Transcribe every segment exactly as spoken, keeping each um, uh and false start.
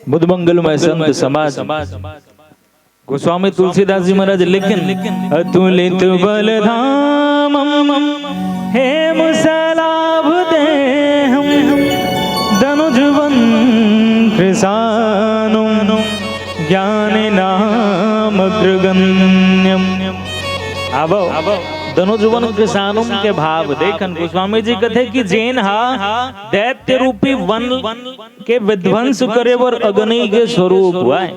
मुद मंगलमय संत समाज, गोस्वामी तुलसीदास जी महाराज लिखिन, "अतुलित बल धामम हेम सैलाभ देहम दनुज वन कृशानुम ज्ञान नाम अग्रगण्यम।" अब दनुज वन कृशानुम के भाव देखन, गोस्वामी जी कथे कि जेन हा दैत्य रूपी वन के विध्वंस करे बर अग्नि के स्वरूप हुआ है,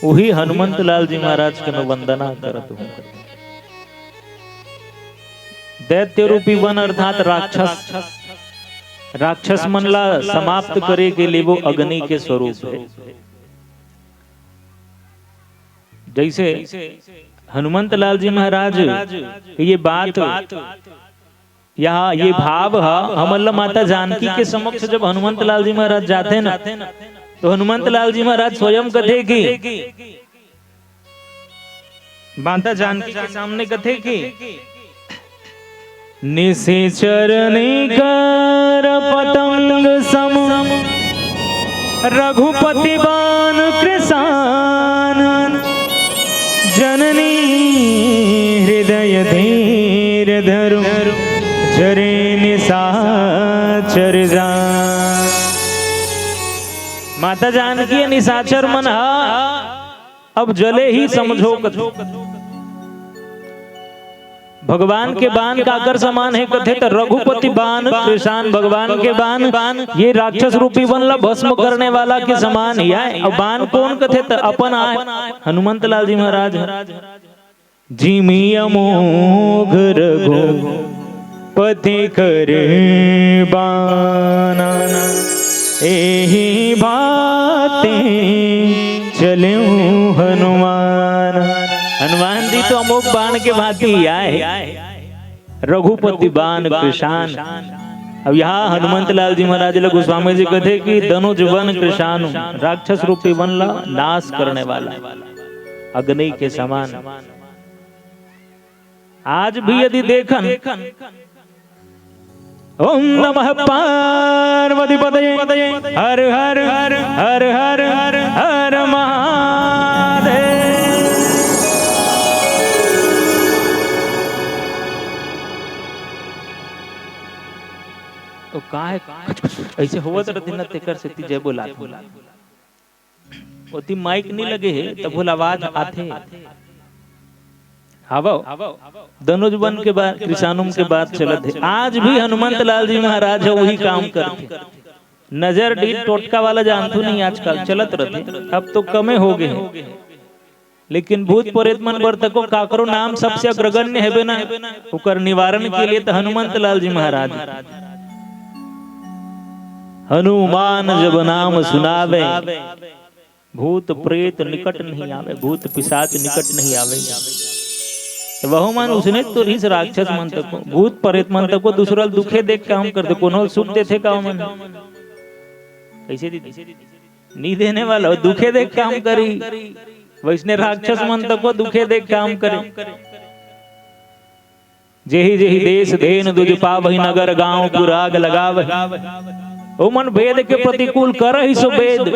वही हनुमंत लाल जी महाराज के मैं वंदना करत हूँ। दैत्य रूपी वन अर्थात राक्षस, राक्षस मन ला समाप्त करे के लिए वो अग्नि के स्वरूप है। जैसे हनुमंत लाल जी महाराज ये बात, यहाँ ये भाव ह, हमन ला माता जानकी के समक्ष जब हनुमंत लाल जी महाराज जाथे ना, तो हनुमंत लाल जी महाराज स्वयं कथे कि माता जानकी के सामने कथे कि निशिचर निकर पतंग सम रघुपति बान कृशान जननी हृदय धीर धरु जरे निशाचर जान। माता जानकी निशाचर मन हा अब जले ही समझो कथे। भगवान के बान काकर समान है कथे त रघुपति बान कृशान, भगवान के बान ये राक्षस रूपी वन ला भस्म करने वाला के समान ही आय। अब बान कोन कथे त अपन आय, हनुमंत लाल जी महाराज ह। जिमि अमोघ रघुपति कर बाना, एहि भांति चलेउ हनुमान। हनुमान जी तो अमोघ बाण के भांति आय, रघुपति बाण कृशान। अब यहाँ हनुमंत लाल जी महाराज ल गोस्वामी जी कथे कि दनुज वन कृशानु, राक्षस रूपी वन ला नाश करने वाला अग्नि के समान। आज भी यदि देखन, ओम नमः पार्वती पतये, हर हर हर हर हर महादेव। तो का है, ऐसे होवत रहिथे ना, तेकर सेती जय बोलात हूँ। ओती माइक नहीं लगे हे, तब बोला आवाज आथे। हावव, दनुज वन के बात, कृशानुम के बात चलत हे। आज भी हनुमंत लाल जी महाराज ह वही काम करथे। नजर डीठ टोटका वाला जानथू नहीं, आजकल चलत रथे, अब तो कमे हो गे हे। लेकिन भूत प्रेत मन बर तको काकरो नाम सबसे अग्रगण्य हेबे ना, ओकर निवारण के लिए तो हनुमंत लाल जी महाराज। हनुमान जब नाम सुनावे, भूत प्रेत निकट नहीं आवे, भूत पिशाच निकट नहीं आवे। तो वहू मन उसने तो रहिस, राक्षस मन तको, भूत प्रेत मन तको दूसरा ल दुखे देख काम करथे, कोनो ल सुख देथे का मन? कैसे दीदी? नहीं देने वाला, दुखे देख काम करी। वैसने राक्षस मन तको दुखे देख काम करे। जेहि जेहि देस धेन दुज पावहि, नगर गांव पुर आग लगावहि। ओ मन वेद के प्रतिकूल, करहि सो वेद,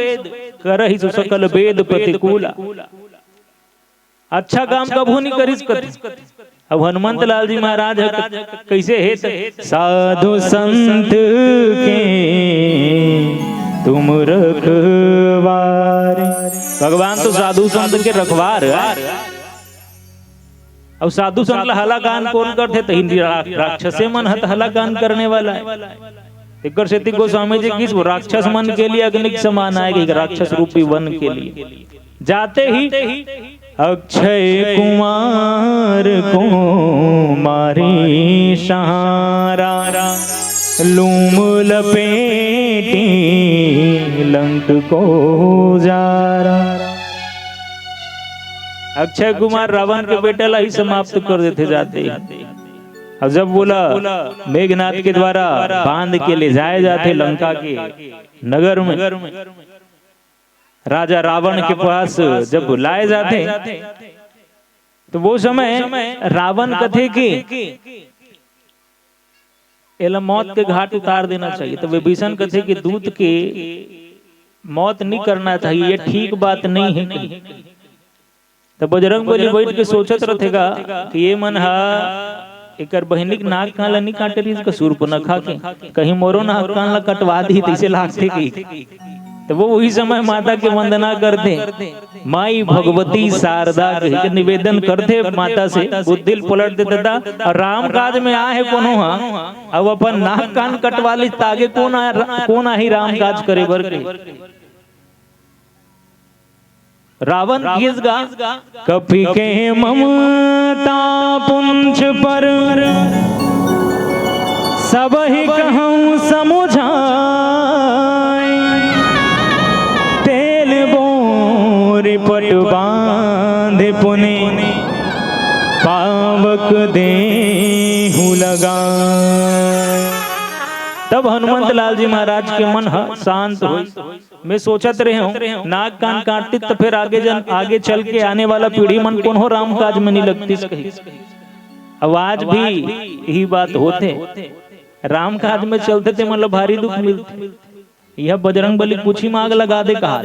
करहि सो सकल वेद प्रतिकूल। अच्छा काम कभू नहीं करिस कथे। अब हनुमंत लाल जी महाराज ह क-, कैसे हे त, साधु संत के तुम रखवारे। भगवान तो साधु संत के रखवार है। अउ साधु संत ला हलाकान कोन करथे? त हिंदी रा-, राक्षसे मन ह त हलाकान करने वाला है। एकर सेती गोस्वामी जी किस वो राक्षस मन के लिए अग्नि के समान आए, कि राक्षस रूपी वन के लिए जाते ही अक्षय कुमार को मारी सहारा, लूम लपेटी लंक को जारा। अक्षय कुमार रावण के बेटा ला ही समाप्त कर देथे जाते ही। अब जब बोला मेघनाथ के द्वारा बांध के ले जाए जाथे लंका के नगर में, राजा रावण के पास जब बुलाए जाथे, तो वो समय रावण कथे कि एला मौत के घाट उतार देना चाहिए। तो विभीषण कथे कि दूत के मौत नहीं करना चाहिए, ये ठीक बात नहीं है कहीं। तो बजरंग बली बैठ के सोचत रथेगा कि ये मन हा एकर बहिनी के नाक कान ला नहीं काटे रहिस का सूर्पनखा के, कहीं मोरो नाक कान ला कटवा दी, तैसे लागथे कि। तो वो वही समय माता के वंदना करथे, माई भगवती शारदा के निवेदन करथे माता से, बुद्धि ल पलट दे दादा। और राम काज में आ है कोनो हा, अब अपन नाक कान कटवा ली, तागे कौन आ, कौन आही राम काज करे बर के। रावण किस गा, कपि के ममता पुंछ पर, सबहि कहूँ समुझाय। तेल बोरि पट बांधि पुनि, पावक देहु लगाय। तब हनुमंत लाल जी महाराज के मन ह शांत होइस। मैं सोचत रहे हूँ, नाक कान काटतिस त फिर आगे जन, आगे चल के आने वाला पीढ़ी मन कोनो राम काज में नहीं लगतिस कही। अब आज भी यही बात होथे, राम काज में चलथे ते मन ल भारी दुख मिलथे। यह बजरंग बली पूछी मांग लगा दे कहा।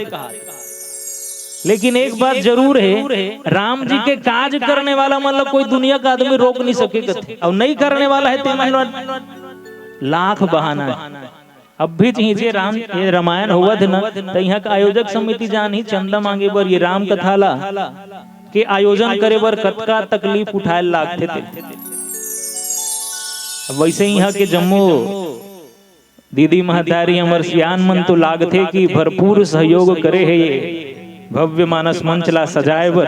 लेकिन एक बात जरूर है, राम जी के काज करने वाला मन ल कोई दुनिया का आदमी रोक नहीं सके कथे, और नहीं करने वाला है ते मन ल लाख बहाना है। अब भी चाहिए जे राम, ये रामायण होवत है ना, तो यहाँ का आयोजक समिति जान ही चंदा मांगे बर ये राम कथा ला के आयोजन करे बर कतका तकलीफ उठाए लागथे ते। अब वैसे ही यहाँ के जम्मो दीदी महतारी अमर सियान मन तो लागथे कि भरपूर सहयोग करे है ये भव्य मानस मंच ला सजाए बर,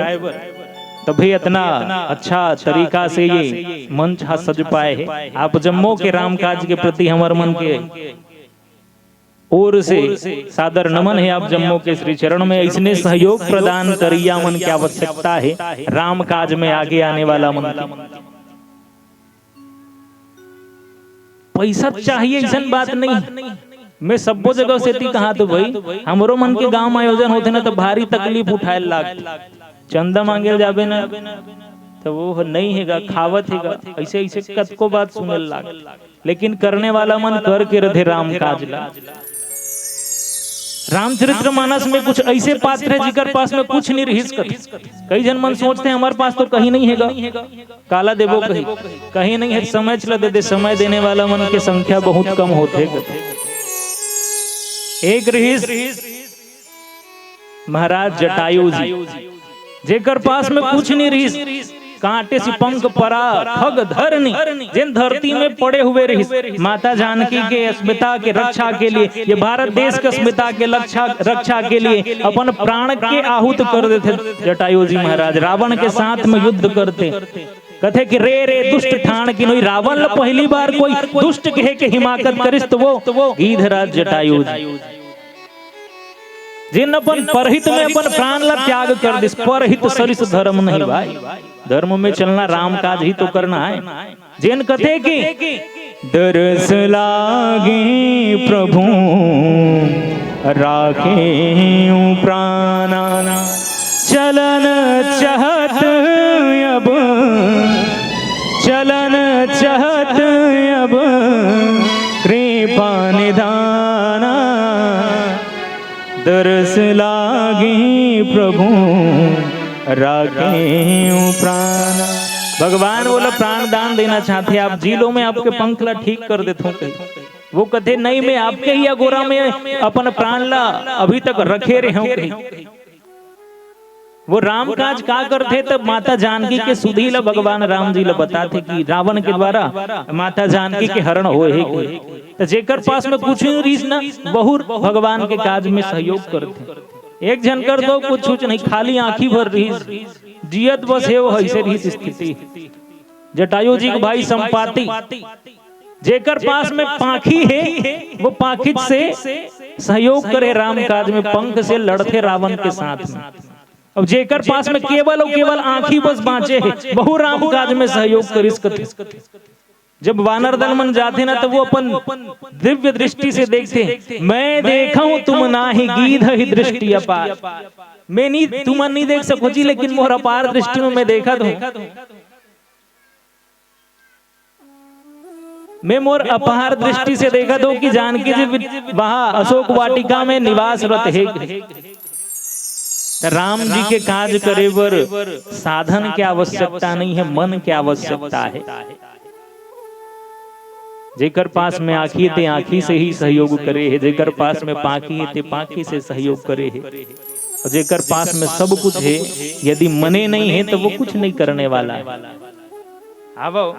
तभी इतना अच्छा तरीका से ये मंच हा सज पाए है। आप जम्मो के राम काज के प्रति हमर मन के ओर से सादर नमन है आप जम्मो के श्री चरण में। इसने सहयोग प्रदान करिया मन की आवश्यकता है राम काज में आगे आने वाला मन के। पैसा चाहिए, ऐसन बात नहीं। मैं सब्बो जगह से ती कहा तो भाई, हमरो मन के गांव में आयोजन होथे ना, तो भारी तकलीफ उठाए लाग। चंदा मांगे ल जाबे ना, तो वो नहीं हेगा, खावत हेगा, ऐसे ऐसे कतको बात सुने लाग। लेकिन करने वाला मन करके रथे राम काज ला। रामचरित्र मानस में कुछ ऐसे पात्र है जिकर पास में कुछ नहीं रहिस कथे। कई झन मन सोचते हैं, हमारे पास तो कहीं नहीं हेगा, काला देबो कही, कहीं नहीं है, समय चला दे दे, समय देने वाला मन के संख्या बहुत कम होथे। एक रहिस महाराज जटायु जी, जेकर पास में कुछ नहीं रहिस, कांटे से पंख परा खग धरनी, जिन धरती में पड़े हुए रहिस, माता जानकी के अस्मिता के रक्षा के लिए, ये भारत देश के अस्मिता के रक्षा, रक्षा के लिए अपन प्राण के आहुत कर देथे जटायु जी महाराज, रावण के साथ में युद्ध करथे। कथे कि रे रे दुष्ट ठान किन्होई, रावण ल पहली बार कोई दुष्ट कहे के हिमाकत करिस तो वो गीधराज जटायु जी, जिन अपन परहित में अपन प्राण ला त्याग कर दिस। परहित सरिस धर्म नहीं भाई, धर्म में चलना, राम काज ही तो करना है। जिन कथे कि दरस लागे प्रभु राखे प्राणा, चलन चहत अब, चलन चहत अब कृपा निधाना। दरस लागे प्रभु राखे प्राणा। भगवान बोला, प्राण दान देना चाहते आप, जी लो, मैं आपके पंख ला ठीक कर देता हूँ। वो कथे, नहीं, मैं आपके ही अगोरा में अपन प्राण ला अभी तक रखे रहे हूँ। वो राम काज का करथे, तब माता जानकी के सुधी ला भगवान राम जी ला बताथे कि रावण के द्वारा माता जानकी के हरण होए हे। तो जेकर पास में कुछ नहीं रहिस ना, वहू भगवान के काज में सहयोग करथे। एक झन कर तो कुछ, कुछ नहीं, खाली आंखी भर रहिस, जियत बस हे, वो ऐसे रहिस स्थिति। जटायु जी के भाई संपाति, जेकर पास में पाखी हे, वो पाखित से सहयोग करे राम काज में, पंख से लड़थे रावण के साथ में। अब जेकर पास में केवल और केवल आंखी बस बांचे हे, वहू राम काज में सहयोग करिस कथे। जब वानर दल मन जाथे ना, तब वो अपन दिव्य दृष्टि से देखथे, "मैं देखहूं तुम नाही गीध ही दृष्टि अपार।" मैं नहीं, तुमन नहीं देख सको जी, लेकिन मोर अपार दृष्टि में मैं देखत हूं। मैं मोर अपार दृष्टि से देखत हूं कि जानकी जी वहां अशोक वाटिका में निवासरत हे। त राम जी के काज करे बर साधन के आवश्यकता नहीं है, मन के आवश्यकता है। जेकर पास में आँखी हे, ते आँखी से ही सहयोग करे हे, जेकर पास में पाँखी हे, ते पाँखी से सहयोग करे हे, अउ जेकर पास में सब कुछ हे, यदि मने नहीं हे, त वो कुछ नहीं करने वाला है। आवव,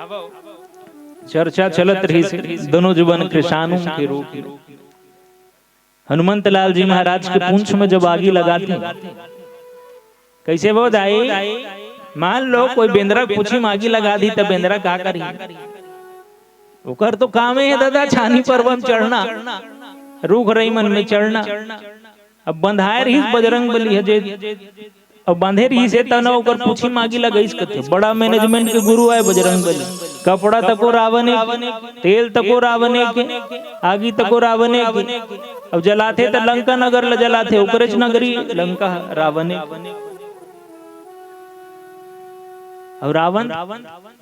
चर्चा चलत रहिस हे, दोनों जुवन कृषाणु के रूप में। हनुमंत लाल जी महाराज के पूंछ में जब आगी लगाथे, कइसे वो दाई? मान लो कोई बेंदरा के पूंछी में आगी लगा दी, त बेंदरा का करही? ओकर तो कामे हे दादा, छानी पर्वत में चढ़ना, रूख रई मन में चढ़ना। अब बंधाए रहिस बजरंग बली ह जे, अब बांधे रहिस हे, त न ओकर पूंछी में आगी लगाइस कथे। बड़ा management के गुरु आय बजरंग बली। कपड़ा तको रावने के, तेल तको रावने के, आगी तको रावने के। अब जलाथे त लंका नगर ल जलाथे, ओकरेच नगरी लंका ह, रावने के। अउ रावण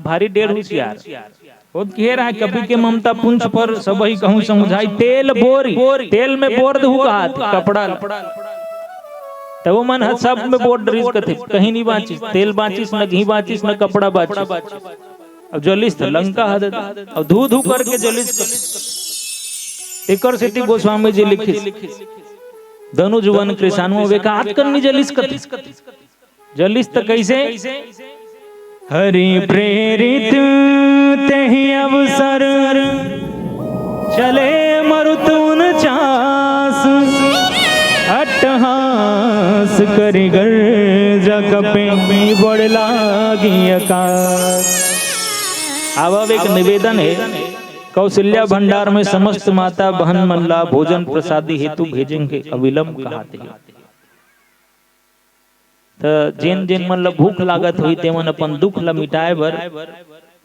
भारी डेढ़ हुसियार। ओत किहे रहय, कपि के ममता पूंछ पर, सबहि कहूँ समुझाई। तेल बोरी, तेल में बोर दहू कहत, कपड़ा ल। त वो मन ह सब में बोर डरिस कथे, कहीं नहीं बांचिस, तेल बांचिस, न घी बांचिस, न कपड़ा बांचिस। अब जलिस त लंका ह दादा, अब धू धू करके जलिस कथे। एकर सेती गोस्वामी जी लिखिस, दनुज वन कृषाणु, अब एकाध कन नहीं जलिस कथे। जलिस त कइसे? हरि प्रेरित तेहि अवसर, चले मरुत उनचास। अट्टहास करि गर्जा कपि, बड़ लागी अकास। अब, अब एक निवेदन हे, कौशल्या भंडार में समस्त माता बहन मन ला भोजन प्रसादी हेतु भेजेंगे, अविलंब कहात हे। त जेन जेन मन ल भूख लागत होही, तेमन अपन दुख ल मिटाए बर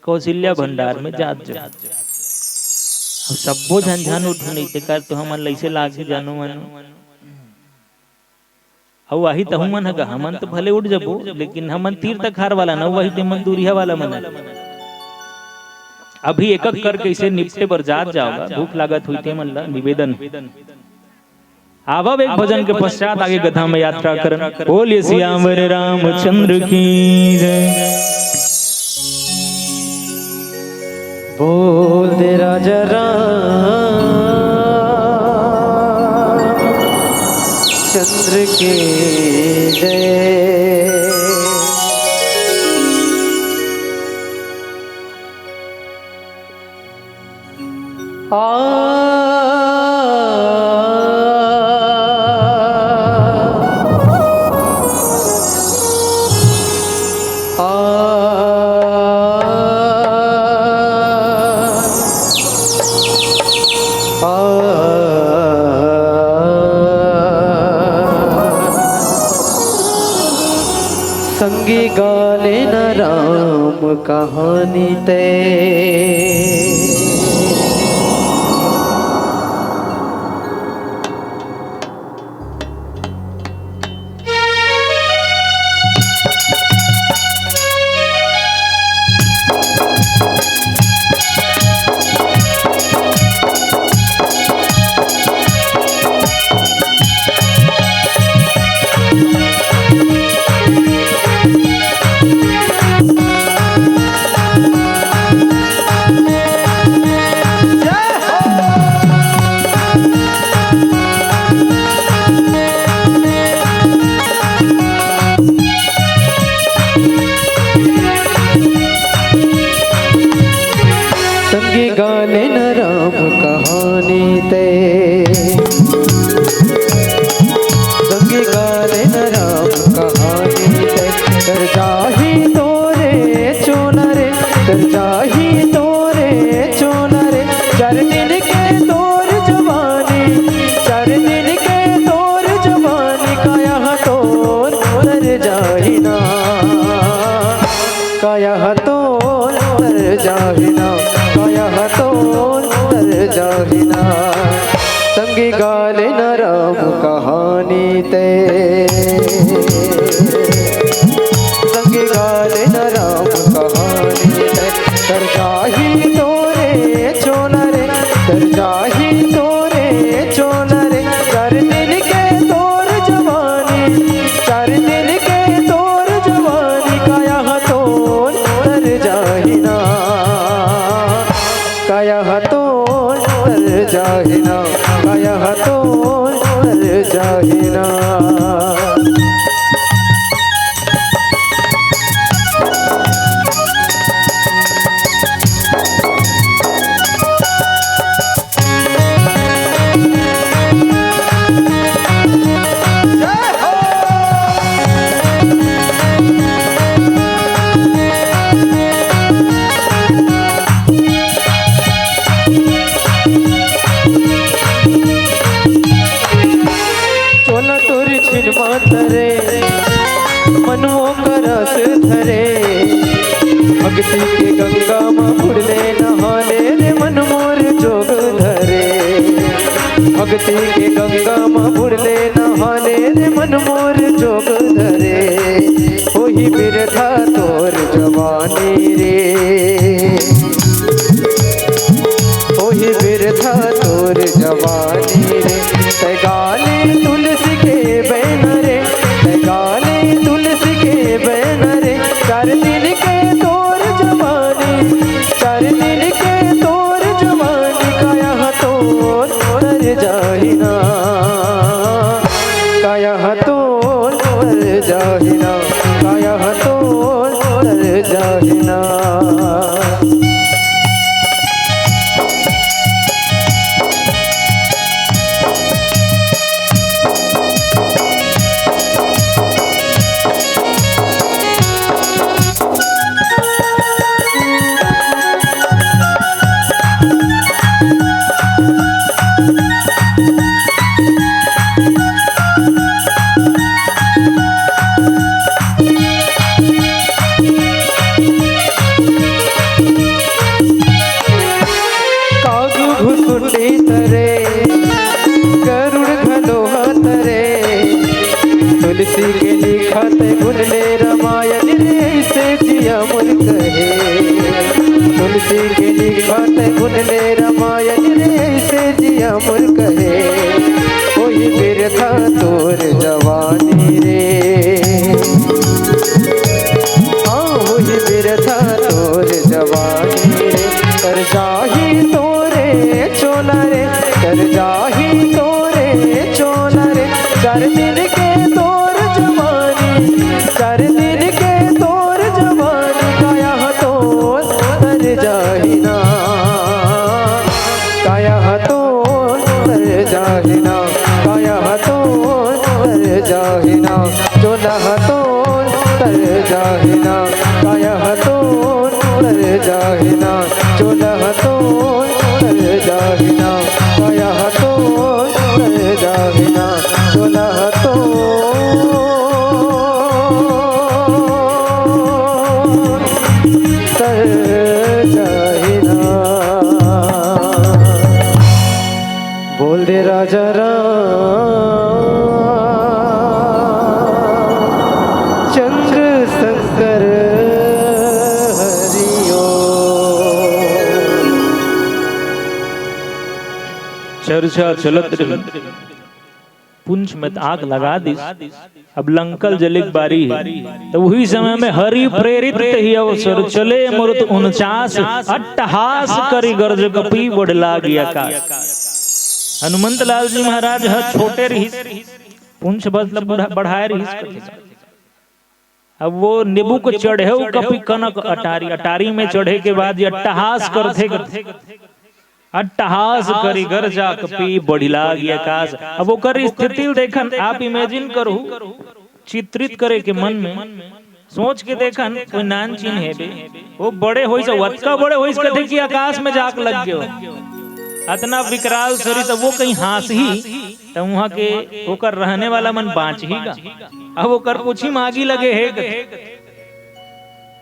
कौशल्या भंडार में जात जाओ। अब सब्बो झन झन उठहू नहीं, तेकर तो हमन ल अइसे लागही जानो मानो। अउ आही तहू मन ह गा, हमन तो भले उठ जबो, लेकिन हमन तीर तखार वाला न, वही तेमन दूरिहा वाला मन ह। अभी एक एक करके अइसे निपटे बर जात जाओ गा, भूख लागत होही तेमन ल निवेदन हे। आवव एक भजन के पश्चात आगे गधा में यात्रा करन। बोलिए सियावर रामचंद्र की जय। बोल दे राजा रामचंद्र की जय। आ, आ, आ। संगी गा लेना राम कहानी ते। संगी गा लेना राम कहानी ते, संगी गा लेना राम कहानी ते। कर जाही तोरे चोला रे, कर जाही तोरे चोला रे। चार दिन के तोर जवानी, चार दिन के तोर जवानी। काया तोर तर जाही ना, काया तोर तर जाही ना। गा लेना राम कहानी ते, संग गा लेना राम कहानी ते। तर जाही तोरे चोला रे, तर जाही तोरे चोला रे। चार दिन के तोर जवानी, चार दिन के तोर जवानी, काया ह तोर तर जाही ना, काया ह तोर तर जाही ना, काया ह तोर तर जाही ना। चोला तोर छिन मात रे, मन वो करस धरे। भक्ति के गंगा म बुड़ले नहाले रे, मन मोर जोग धरे। भक्ति के गंगा म बुड़ले नहाले रे, मन मोर जोग धरे। होही बिरथा तोर जवानी रे, होही बिरथा तोर जवानी रे। तै गा ले तुलसी के बैन रे, तै गा ले तुलसी के बैन रे। चार दिन के तोर जवानी, चार दिन के तोर जवानी, काया ह तोर तर जाही ना, काया ह तोर तर जाही ना, काया ह तोर तर जाही ना। काग घुसुंडी तरे, गरुड़ घलो ह तरे। तुलसी के लिखत गुन ले रमायन रे, ऐसे जिया मोर कहे। तुलसी के लिखत गुन ले रमायन रे, ऐसे जिया मोर कहे। होही बिरथा तोर जवानी रे, हाँ, होही बिरथा तोर जवानी रे। तर जाही तोरे चोला रे, तर जाही तोरे चोला रे। चार दिन के तोर जवानी, चार दिन के तोर जवानी, काया ह तोर तर जाही ना, काया ह तोर तर जाही ना, काया ह तोर तर जाही ना। चोला ह तोर तर जाही ना, काया ह तोर तर जाही ना। चोला ह तोर तर जाही ना, काया ह तोर तर जाही ना। चोला ह तोर तर जाही ना। बोल दे राजा राम चंद्र शंकर हरि ओम। चर्चा चलत रही, पुंछ में आग लगा दिस। अब लंका ल जले के बारी हे, त उही समय में हरि प्रेरित ही अवसर चले मुरुत उनचास, अट्टहास करि गर्ज कपि बढ़ लागी अकास। हनुमंत लाल जी महाराज ह छोटे रहिस, पुंछ बल ल बढ़ा-, बढ़ाए रहिस कथे। अब वो नेबू के चढ़ेव कपि कनक अटारी, अटारी में चढ़े के बाद ये अट्टहास करथे, करथे। अट्टहास करि गर्ज कपि बढ़ि लागी अकास। अब ओकर स्थिति ल देखन, आप imagine करहू, चित्रित करे के मन में सोच के देखन, कोई नान चिन हे बे, वो बड़े होइस, अतका बड़े होइस कथे कि अकास में जाके लग गे। अतना विकराल सरीर, त वो कहीं हाँसही, त उहाँ के ओकर रहने वाला मन बाँचही का? अब ओकर पूछी म आगी लगे हे कथे।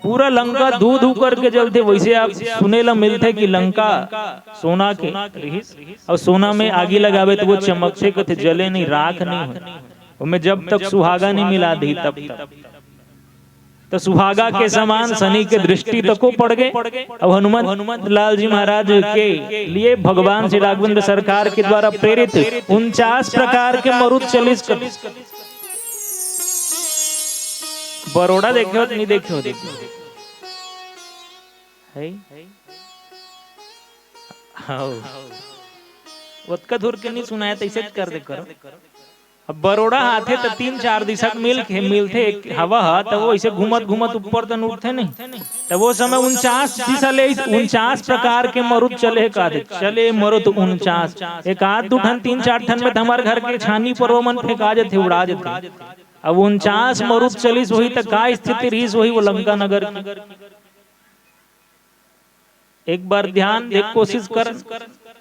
पूरा लंका धू धू करके जलथे। वैसे आप सुने ला मिलथे कि लंका सोना के रिहिस, अउ सोना में आगी लगावे त वो चमकथे, कथे जले नहीं, राख नहीं होय। ओमे जब तक सुहागा नहीं मिला दी तब तक। तो सुहागा के समान शनि के दृष्टि तको पड़ गए। अब हनुमंत लाल जी महाराज के लिए भगवान श्री राघवेंद्र सरकार के द्वारा प्रेरित उनचास प्रकार के मरुत चलिस कर। बरोड़ा देखे हो तो नहीं देखे हो? देखे हो? है? हाँ। ओतका दूर के नहीं सुनाया, तो ऐसे कर दे करो। अब बरोड़ा हाथे त तीन चार दिशा के मिल के मिलथे, एक हवा ह, त वो ऐसे घूमत घूमत ऊपर तन उठथे नहीं। त वो समय उनचास दिशा ले उनचास प्रकार के मरुत चले हे, कहथे, "चले मरुत उनचास।" एक आध दू ठन, तीन चार ठन में त हमार घर के छानी पर वो मन फेंका जथे, उड़ा जथे। अब उनचास मरुत चलिस वही त का स्थिति रहिस वही वो लंका नगर की। एक बार ध्यान दे कोशिश कर,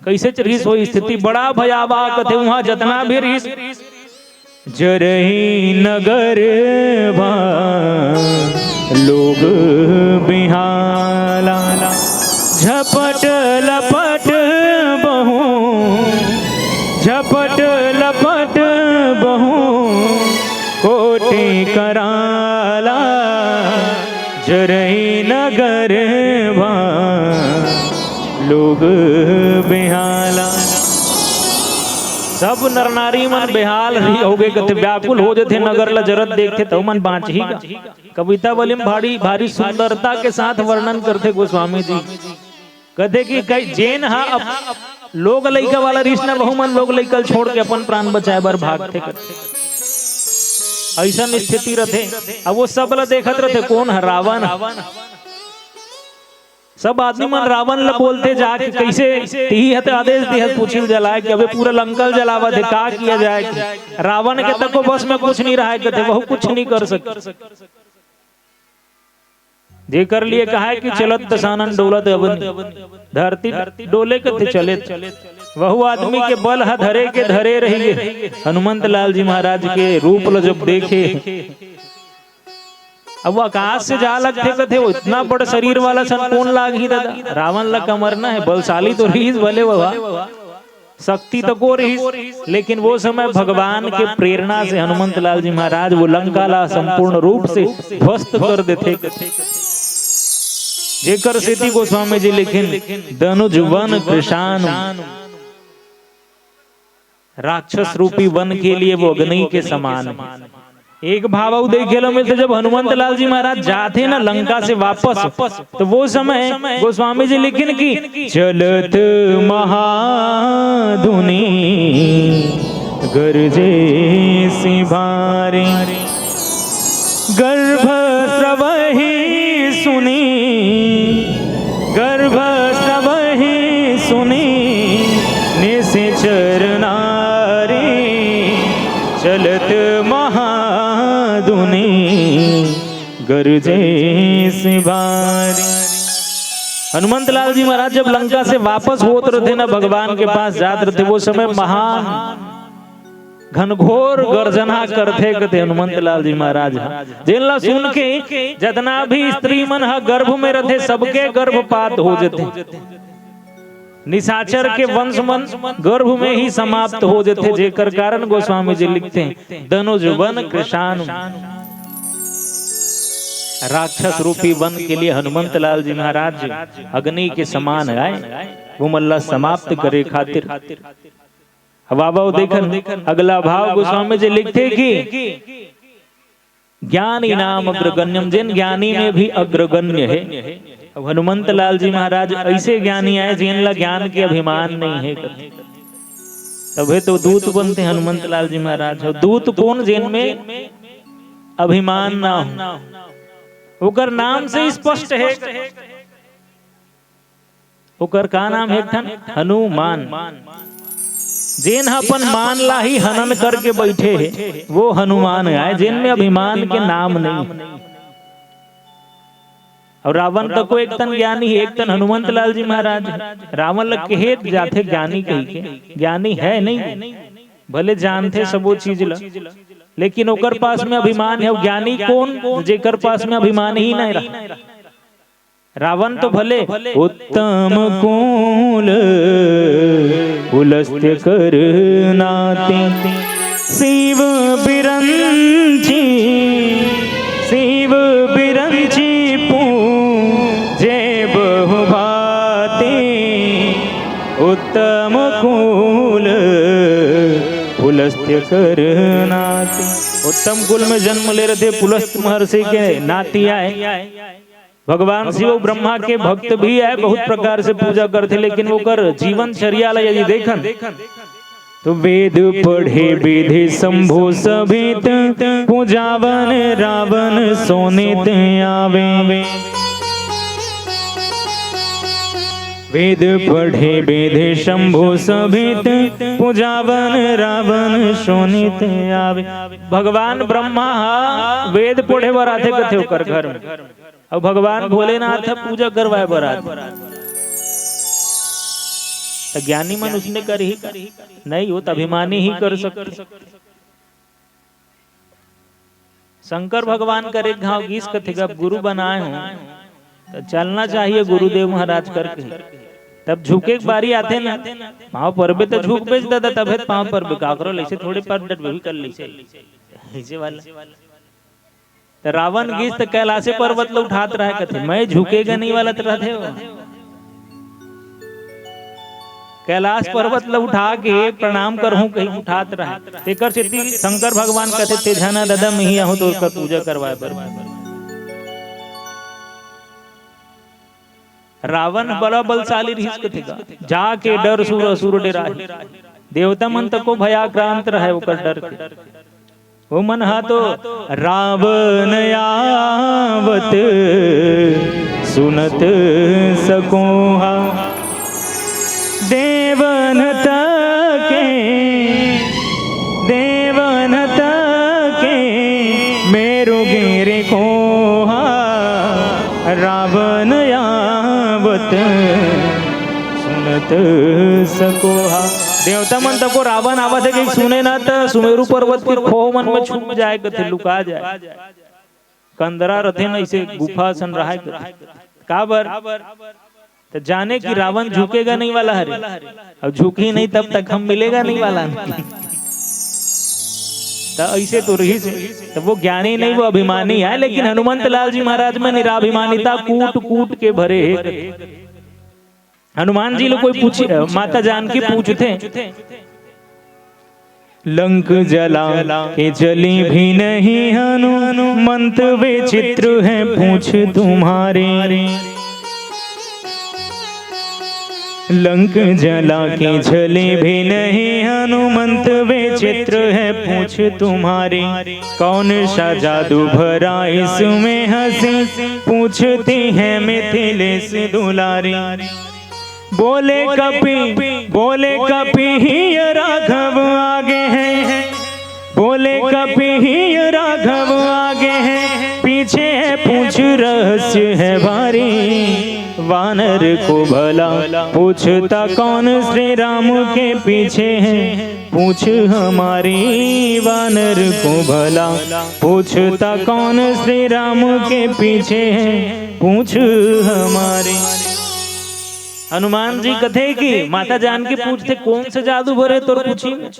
कैसे रहिस वो स्थिति, बड़ा भयावह कथे। वहां जतना भी रहिस, जरही नगर भा लोग बिहाला, झपट लपट बहू, झपट लपट बहू कोटि कराला, जरही नगर भा लोग बिहाला। सब नर नारी मन बेहाल रही होगे, कथे व्याकुल हो जथे, नगर ला जरत देखथे त मन बाँचही का। कविता बलिम भारी भारी सुंदरता के साथ वर्णन करथे गोस्वामी जी। कथे कि कई जेन ह अब लोग लइका वाला रिहिस ना, वहू मन लोग लइका ल छोड़ के अपन प्राण बचाए बर भागथे कथे। अइसन स्थिति रथे। अब वो सब ल देखत रथे, कोन ह? रावण ह। सब आदमी मन रावण ल बोलथे जाके, कैसे तिही ह त आदेश दिहस, पूछिल जलाए कि अबे पूरा लंका ल जलावत हे, का किया जाए कि रावण के तको बस में कुछ नहीं रहा है, कथे वहू कुछ नहीं कर सके। जेकर लिए कहा है कि चलत दसानन डोलत अवनी, धरती डोले कथे चले। वहू आदमी के बल ह धरे के धरे रहिगे। हनुमंत लाल जी महाराज के रूप ल जब देखे, अब वो आकाश से जा लगथे कथे, "वो इतना बड़ शरीर वाला सन कोन लागही दादा?" रावण ला का मरना है, बलशाली तो रहिस भले वो, शक्ति तो को रहिस, लेकिन वो समय भगवान के प्रेरणा से हनुमंत लाल जी महाराज वो लंका ला संपूर्ण रूप से ध्वस्त कर देथे। जेकर सेती गोस्वामी जी लिखिन, "दनुज वन कृशानु।" राक्षस रूपी वन के लिए वो अग्नि के समान है। एक भाव अउ देखे ला मिलथे, जब हनुमंत लाल जी महाराज जाथे ना लंका से वापस, तो वो समय गोस्वामी जी लिखिन कि चलत महाधुनि गरजे सिभारी। गर्भ स्रवहि सुनि, गर्भ स्रवहि सुनि निशिचर नारी, चलत महाधुनि गरजे सिभारी। हनुमंत लाल जी महाराज जब लंका से वापस होत रथे ना, भगवान के पास जात रथे, वो समय महान घनघोर गर्जना करथे कथे हनुमंत लाल जी महाराज ह, जेन ला सुन के जतना भी स्त्री मन ह गर्भ में रथे, सबके गर्भपात हो जथे। निशाचर के वंश मन गर्भ में ही समाप्त हो जथे, जेकर कारण गोस्वामी जी लिखथे, "दनुज वन कृशानु।" राक्षस रूपी वन के लिए हनुमंत लाल जी महाराज अग्नि के समान आए, वो मन ला समाप्त करे खातिर। अब आवव देखन, अगला भाव गोस्वामी जी लिखथे कि ज्ञानी नाम अग्रगण्यम, जेन ज्ञानी में भी अग्रगण्य है। अब हनुमंत लाल जी महाराज ऐसे ज्ञानी आए, जेन ला ज्ञान के अभिमान नहीं है। तभे तो दूत बनथे हनुमंत लाल जी महाराज। अउ दूत कोन? जेन में अभिमान ना हो, ओकर नाम से स्पष्ट है। ओकर का नाम हे? एक ठन हनुमान। जेन ह अपन मान ला ही हनन करके बैठे हे, वो हनुमान आय, जेन में अभिमान के नाम नहीं। अउ रावण तको एक तन ज्ञानी हे, एक तन हनुमंत लाल जी महाराज हे। रावण ल कहे जाथे ज्ञानी कहिके, ज्ञानी हे नहीं, भले जानथे सबो चीज ल, लेकिन ओकर पास में अभिमान हे। अउ ज्ञानी कोन? जेकर पास में अभिमान ही नहीं रहा। रावण तो भले उत्तम कुल पुलस्त्य कर नाती, शिव बिरंची, शिव बिरंची पूजे बहुभाती, उत्तम कुल पुलस्त्य कर नाती। उत्तम कुल में जन्म ले रथे, पुलस्त महर्षि के नाती आए। भगवान शिव ब्रह्मा के भक्त भी आए, बहुत प्रकार से पूजा करथे, लेकिन ओकर जीवन चर्या ला यदि देखन तो वेद पढ़े विधि शंभु सभित, पूजावन रावण सोनित आवे। वेद पढ़े विधि शंभु सभित, पूजावन रावण सोनित आवे। भगवान ब्रह्मा ह वेद पढ़े बर आथे कथे ओकर घर में, अउ भगवान भोलेनाथ ह पूजा करवाए बर आथे। त ज्ञानी मन उसने करही का? नहीं, वो त अभिमानी ही कर सकथे। शंकर भगवान कर एक घाव गीस कथे, "अब गुरु बनाए हो त चलना चाहिए गुरुदेव महाराज करके।" तब झुके के बारी आथे ना, पाँव परबे त झुकबे च दादा, तभे त पाँव परबे, काकरो लइसे थोड़े पर डरबे भी कर लइसे, ऐसे वाला। त रावण गीस त कैलाशे पर्वत ल उठात रहे कथे, "मैं झुकेगा नहीं" वाला त रथे हो। कैलाश पर्वत ल उठा के प्रणाम करहूं कहीं उठात रहे। तेकर सेती शंकर भगवान कथे, "ते झन आ दादा, मैं ही आहूं तोर कर पूजा करवाए बर।" रावण बड़ा बलशाली रहिस कथे का, जाके डर सुर असुर डेराही। देवता मन तको भयाक्रांत रहे ओकर डर के। ओ मन हा तो रावण आवत सुनत सकोहा। देवन तके, देवन तके मेरु गिरि कोहा। रावण आवत सुनत सकोहा। देवता मन तको रावण आवत हे कि सुने ना त सुमेरु पर्वत के खोह मन में छुप जाए कथे, लुका जाए। कंदरा रथे न, इसे गुफा असन रहाय कथे। काबर? त जाने कि रावण झुकेगा नहीं वाला हरे, अब झुकही नहीं तब तक हम मिलेगा नहीं वाला। त ऐसे तो रहिस, त वो ज्ञानी नहीं, वो अभिमानी है। लेकिन हनुमंत लाल जी महाराज में निराभिमानिता कूट कूट के भरे हे। हनुमान जी लो कोई पूछे, माता जानकी पूछथे, लंक जला के जली भी नहीं हनुमंत, विचित्र है पूछ तुम्हारी। लंक जला के जली भी नहीं हनुमंत, विचित्र है पूछ तुम्हारी। कौन सा जादू भरा इसमें हंसी, पूछती है मिथिलेश दुलारी। बोले कपि, बोले कपि ही राघव आगे हैं, बोले कपि ही राघव आगे हैं, पीछे है पूछ रहस्य है भारी। वानर को भला पूछता कौन श्री राम के पीछे है पूछ हमारी। वानर को भला पूछता कौन श्री राम के पीछे है पूछ हमारी। हनुमान जी कथे कि माता जानकी पूछथे, "कौन से जादू भरे तोर पूछी में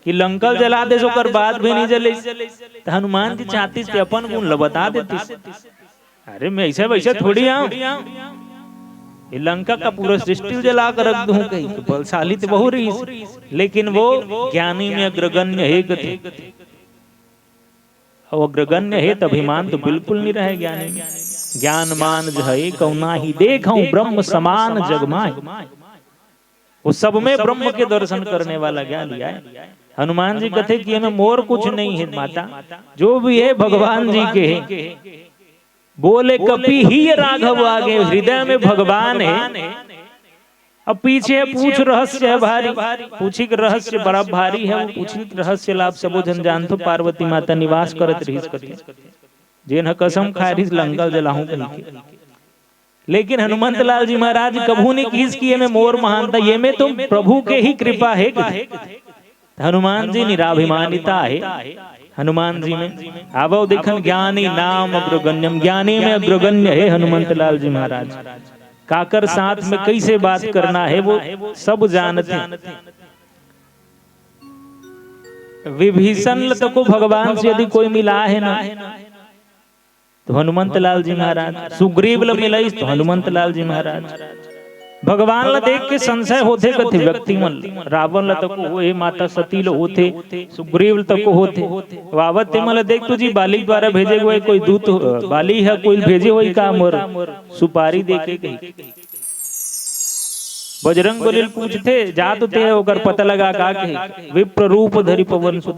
कि लंका ल जला देस, ओकर बाद भी नहीं जले?" त हनुमान जी चाहतिस ते अपन गुण ल बता देतिस। "अरे, मैं ऐसे वैसे थोड़ी आऊं, ये लंका का पूरा सृष्टि ल जला कर रख दूं" कही। तो बलशाली तो बहुत रहिस, लेकिन वो ज्ञानी में अग्रगण्य हे कथे। अउ अग्रगण्य हे त अभिमान तो बिल्कुल नहीं रहे ज्ञानी में। "ज्ञान मान जह एकउ नाही, देखउ ब्रह्म समान जग माही।" वो सब में ब्रह्म के दर्शन करने वाला ज्ञानी आय। हनुमान जी कथे कि एमे मोर कुछ नहीं है माता, जो भी है भगवान जी के है। बोले कपि ही राघव आगे, हृदय में भगवान है। अब पीछे पूछ रहस्य है भारी, पूछी के रहस्य बड़ा भारी है। वो पूछी के रहस्य ला आप सबो झन जानथो, पार्वती माता निवास करत रहिस कथे, जेन ह कसम खाए रहिस लंका ल जलाहूं कहिके। लेकिन हनुमंत लाल जी महाराज कभू नहीं किहिस कि एमे मोर महानता, एमे तो प्रभु के ही कृपा हे। त हनुमान जी निराभिमानिता हे। हनुमान जी में। आवव देखन ज्ञानी नाम अग्रगण्यम, ज्ञानी में अग्रगण्य हे हनुमंत लाल जी महाराज। काकर साथ में कैसे बात करना हे वो सब जानथे। विभीषण ल तको भगवान से यदि कोई मिला हे ना, तो हनुमंत लाल जी महाराज, सुग्रीव ल मिलाइस तो हनुमंत लाल जी महाराज। भगवान ल देख के संशय होथे कथे व्यक्ति मन ल। रावण ल तको होए, माता सती ल होथे, सुग्रीव ल तको होथे। वावत ते मन ल देख तो जी बाली द्वारा भेजे गए कोई दूत हो, बाली ह कोई भेजे होई का मोर सुपारी देके कही। बजरंग बली ल पूछथे, जा तो ते ओकर पता लगा का कही, विप्र रूप धरि पवन सुत।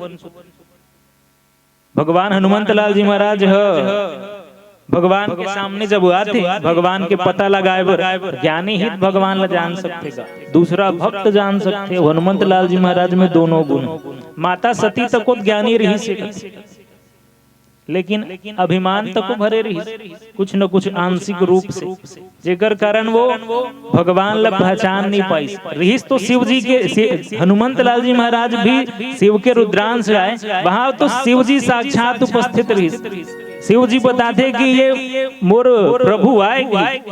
भगवान हनुमंत लाल जी महाराज ह भगवान के सामने जब आथे, भगवान के पता लगाए बर ज्ञानी ही भगवान ला जान सकथे का, दूसरा भक्त जान सकथे। हनुमंत लाल जी महाराज में दोनों गुण। माता सती तको ज्ञानी रहिस हे, लेकिन अभिमान तको भरे रहिस, कुछ न कुछ आंशिक रूप से, जेकर कारण वो भगवान ला पहचान नहीं पाइस। रहिस तो शिव जी के, शि-, हनुमंत लाल जी महाराज भी शिव के रुद्रांश आए, वहां तो शिव जी साक्षात उपस्थित रहिस। शिव जी बताथे कि ये मोर प्रभु आए कि,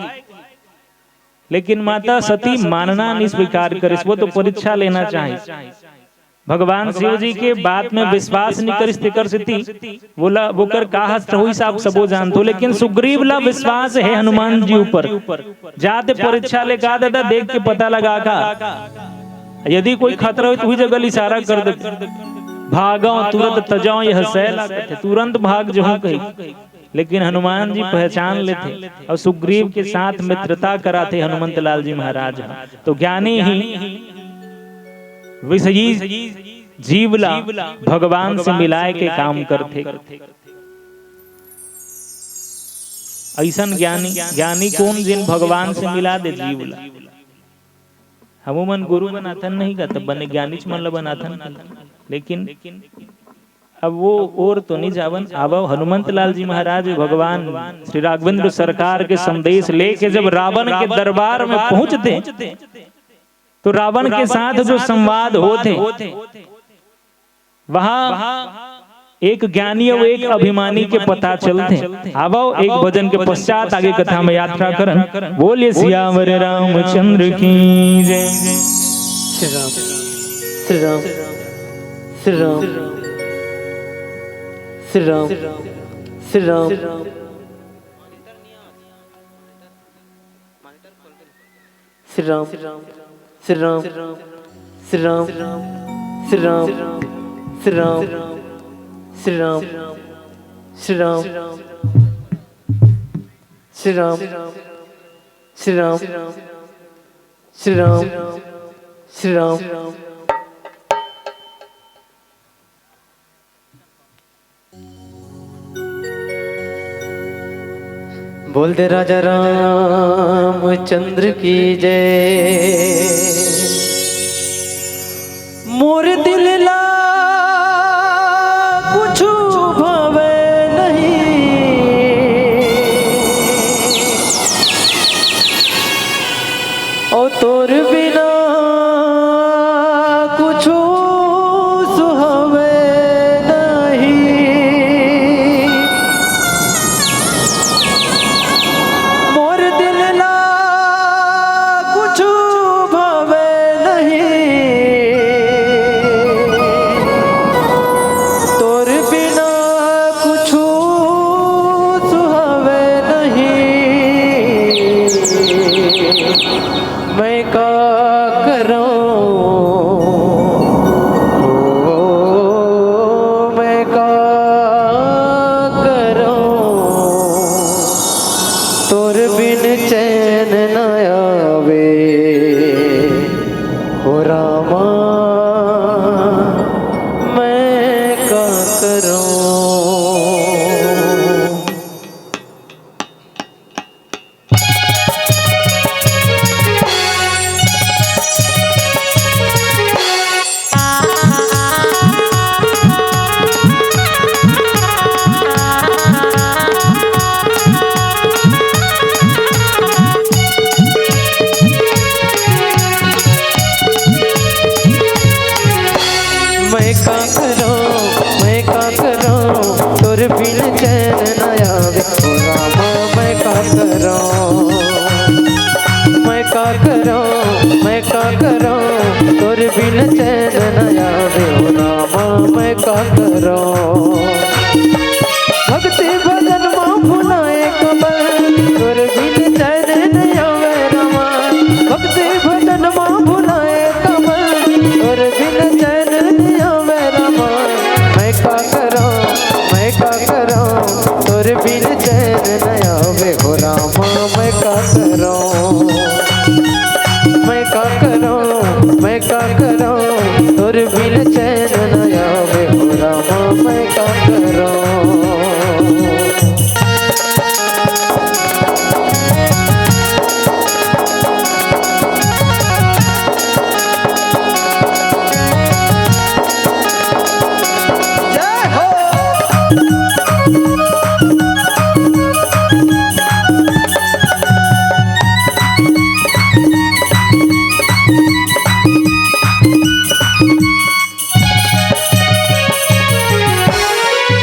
लेकिन माता सती मानना नहीं स्वीकार करिस, वो तो परीक्षा लेना चाहिए। भगवान शिव जी के बात में विश्वास नहीं करिस, तेकर सेती वोला, वोकर का हस्त होइस, आप सबो जानथो, लेकिन सुग्रीव ला विश्वास हे हनुमान जी ऊपर। जाते परीक्षा ले का दादा, देख के पता लगा का, यदि कोई खतरा होई तो उही जगह इशारा कर दे, भागव तुरंत तजव यह सैला, कथे, तुरंत भाग जहूं कही। लेकिन हनुमान जी पहचान लेथे और सुग्रीव के साथ मित्रता कराथे हनुमंत लाल जी महाराज ह। तो ज्ञानी ही विषयी जीव ला भगवान से मिलाए के काम करथे। ऐसन ज्ञानी, ज्ञानी कौन जिन भगवान से मिला दे जीव ला। हमू मन गुरु बनाथन नहीं का, तब बने ज्ञानीच मन ला बनाथन। लेकिन अब वो ओर तो नहीं जावन। आवव हनुमंत लाल जी महाराज भगवान श्री राघवेंद्र सरकार के संदेश लेके जब रावण के दरबार में पहुंचथे, तो रावण के साथ जो संवाद होथे, वहां एक ज्ञानी और एक अभिमानी के पता चलथे। आवव एक भजन के पश्चात आगे कथा में यात्रा करन। बोलिए सियावर रामचंद्र की जय। श्री राम, श्री राम, श्री राम, श्री राम, श्री राम। श्री राम, श्री राम, श्री राम, श्री राम, श्री राम, श्री राम, श्री राम, श्री राम, श्री राम, श्री राम, श्री राम, श्री राम। बोल दे राजा रामचंद्र की जय। मोर दिल ला कुछु भावे नहीं, ओ तोर बिना कुछु सुहावे नहीं। मोर दिल ला कुछु भावे नहीं, तोर बिना कुछु सुहावे नहीं। मैं का करूं, ओ, मैं का करूं, तोर बिन चैन न आवे, हो रामा, मैं का करूं। भुलाए कमल, तोर बिन चैन नइ आवे रामा। भक्ति भजन मा भुलाए कमल, तोर बिन चैन नइ आवे रामा। मैं का करौं, मैं का करौं, तोर बिन चैन नइ आवे हो रामा। मैं का करौं, मैं का करौं, मैं का करौं, तोर बिन चैन नइ आवे हो रामा। मैं का करौं।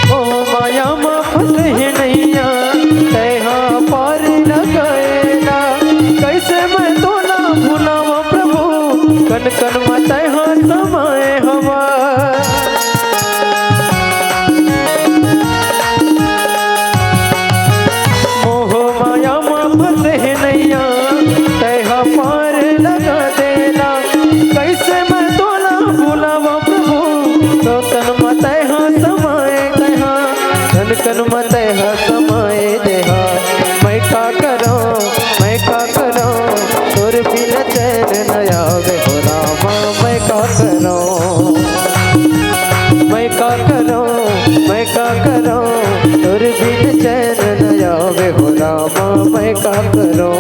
ओ माया मा फंसे हे नैया, तैं हा पार लगाए ना। कैसे मैं तोला भुलावं प्रभु, कन कन मा तैं हा समाए हवा। मोह माया मा फंसे हे नैया, तैं हा पार लगा देला। कैसे मैं तोला भुलावं प्रभु, तो तन मा तैं हा समाए, तैं हा तन कन मा तैं हा समाए देहा। मैं का करौं, मैं का करौं, तोर बिन चैन नइ आवे हो रामा। मैं का करौं, मैं का करौं, मैं का करौं, तोर बिन चैन नइ आवे हो रामा। मैं का करौं।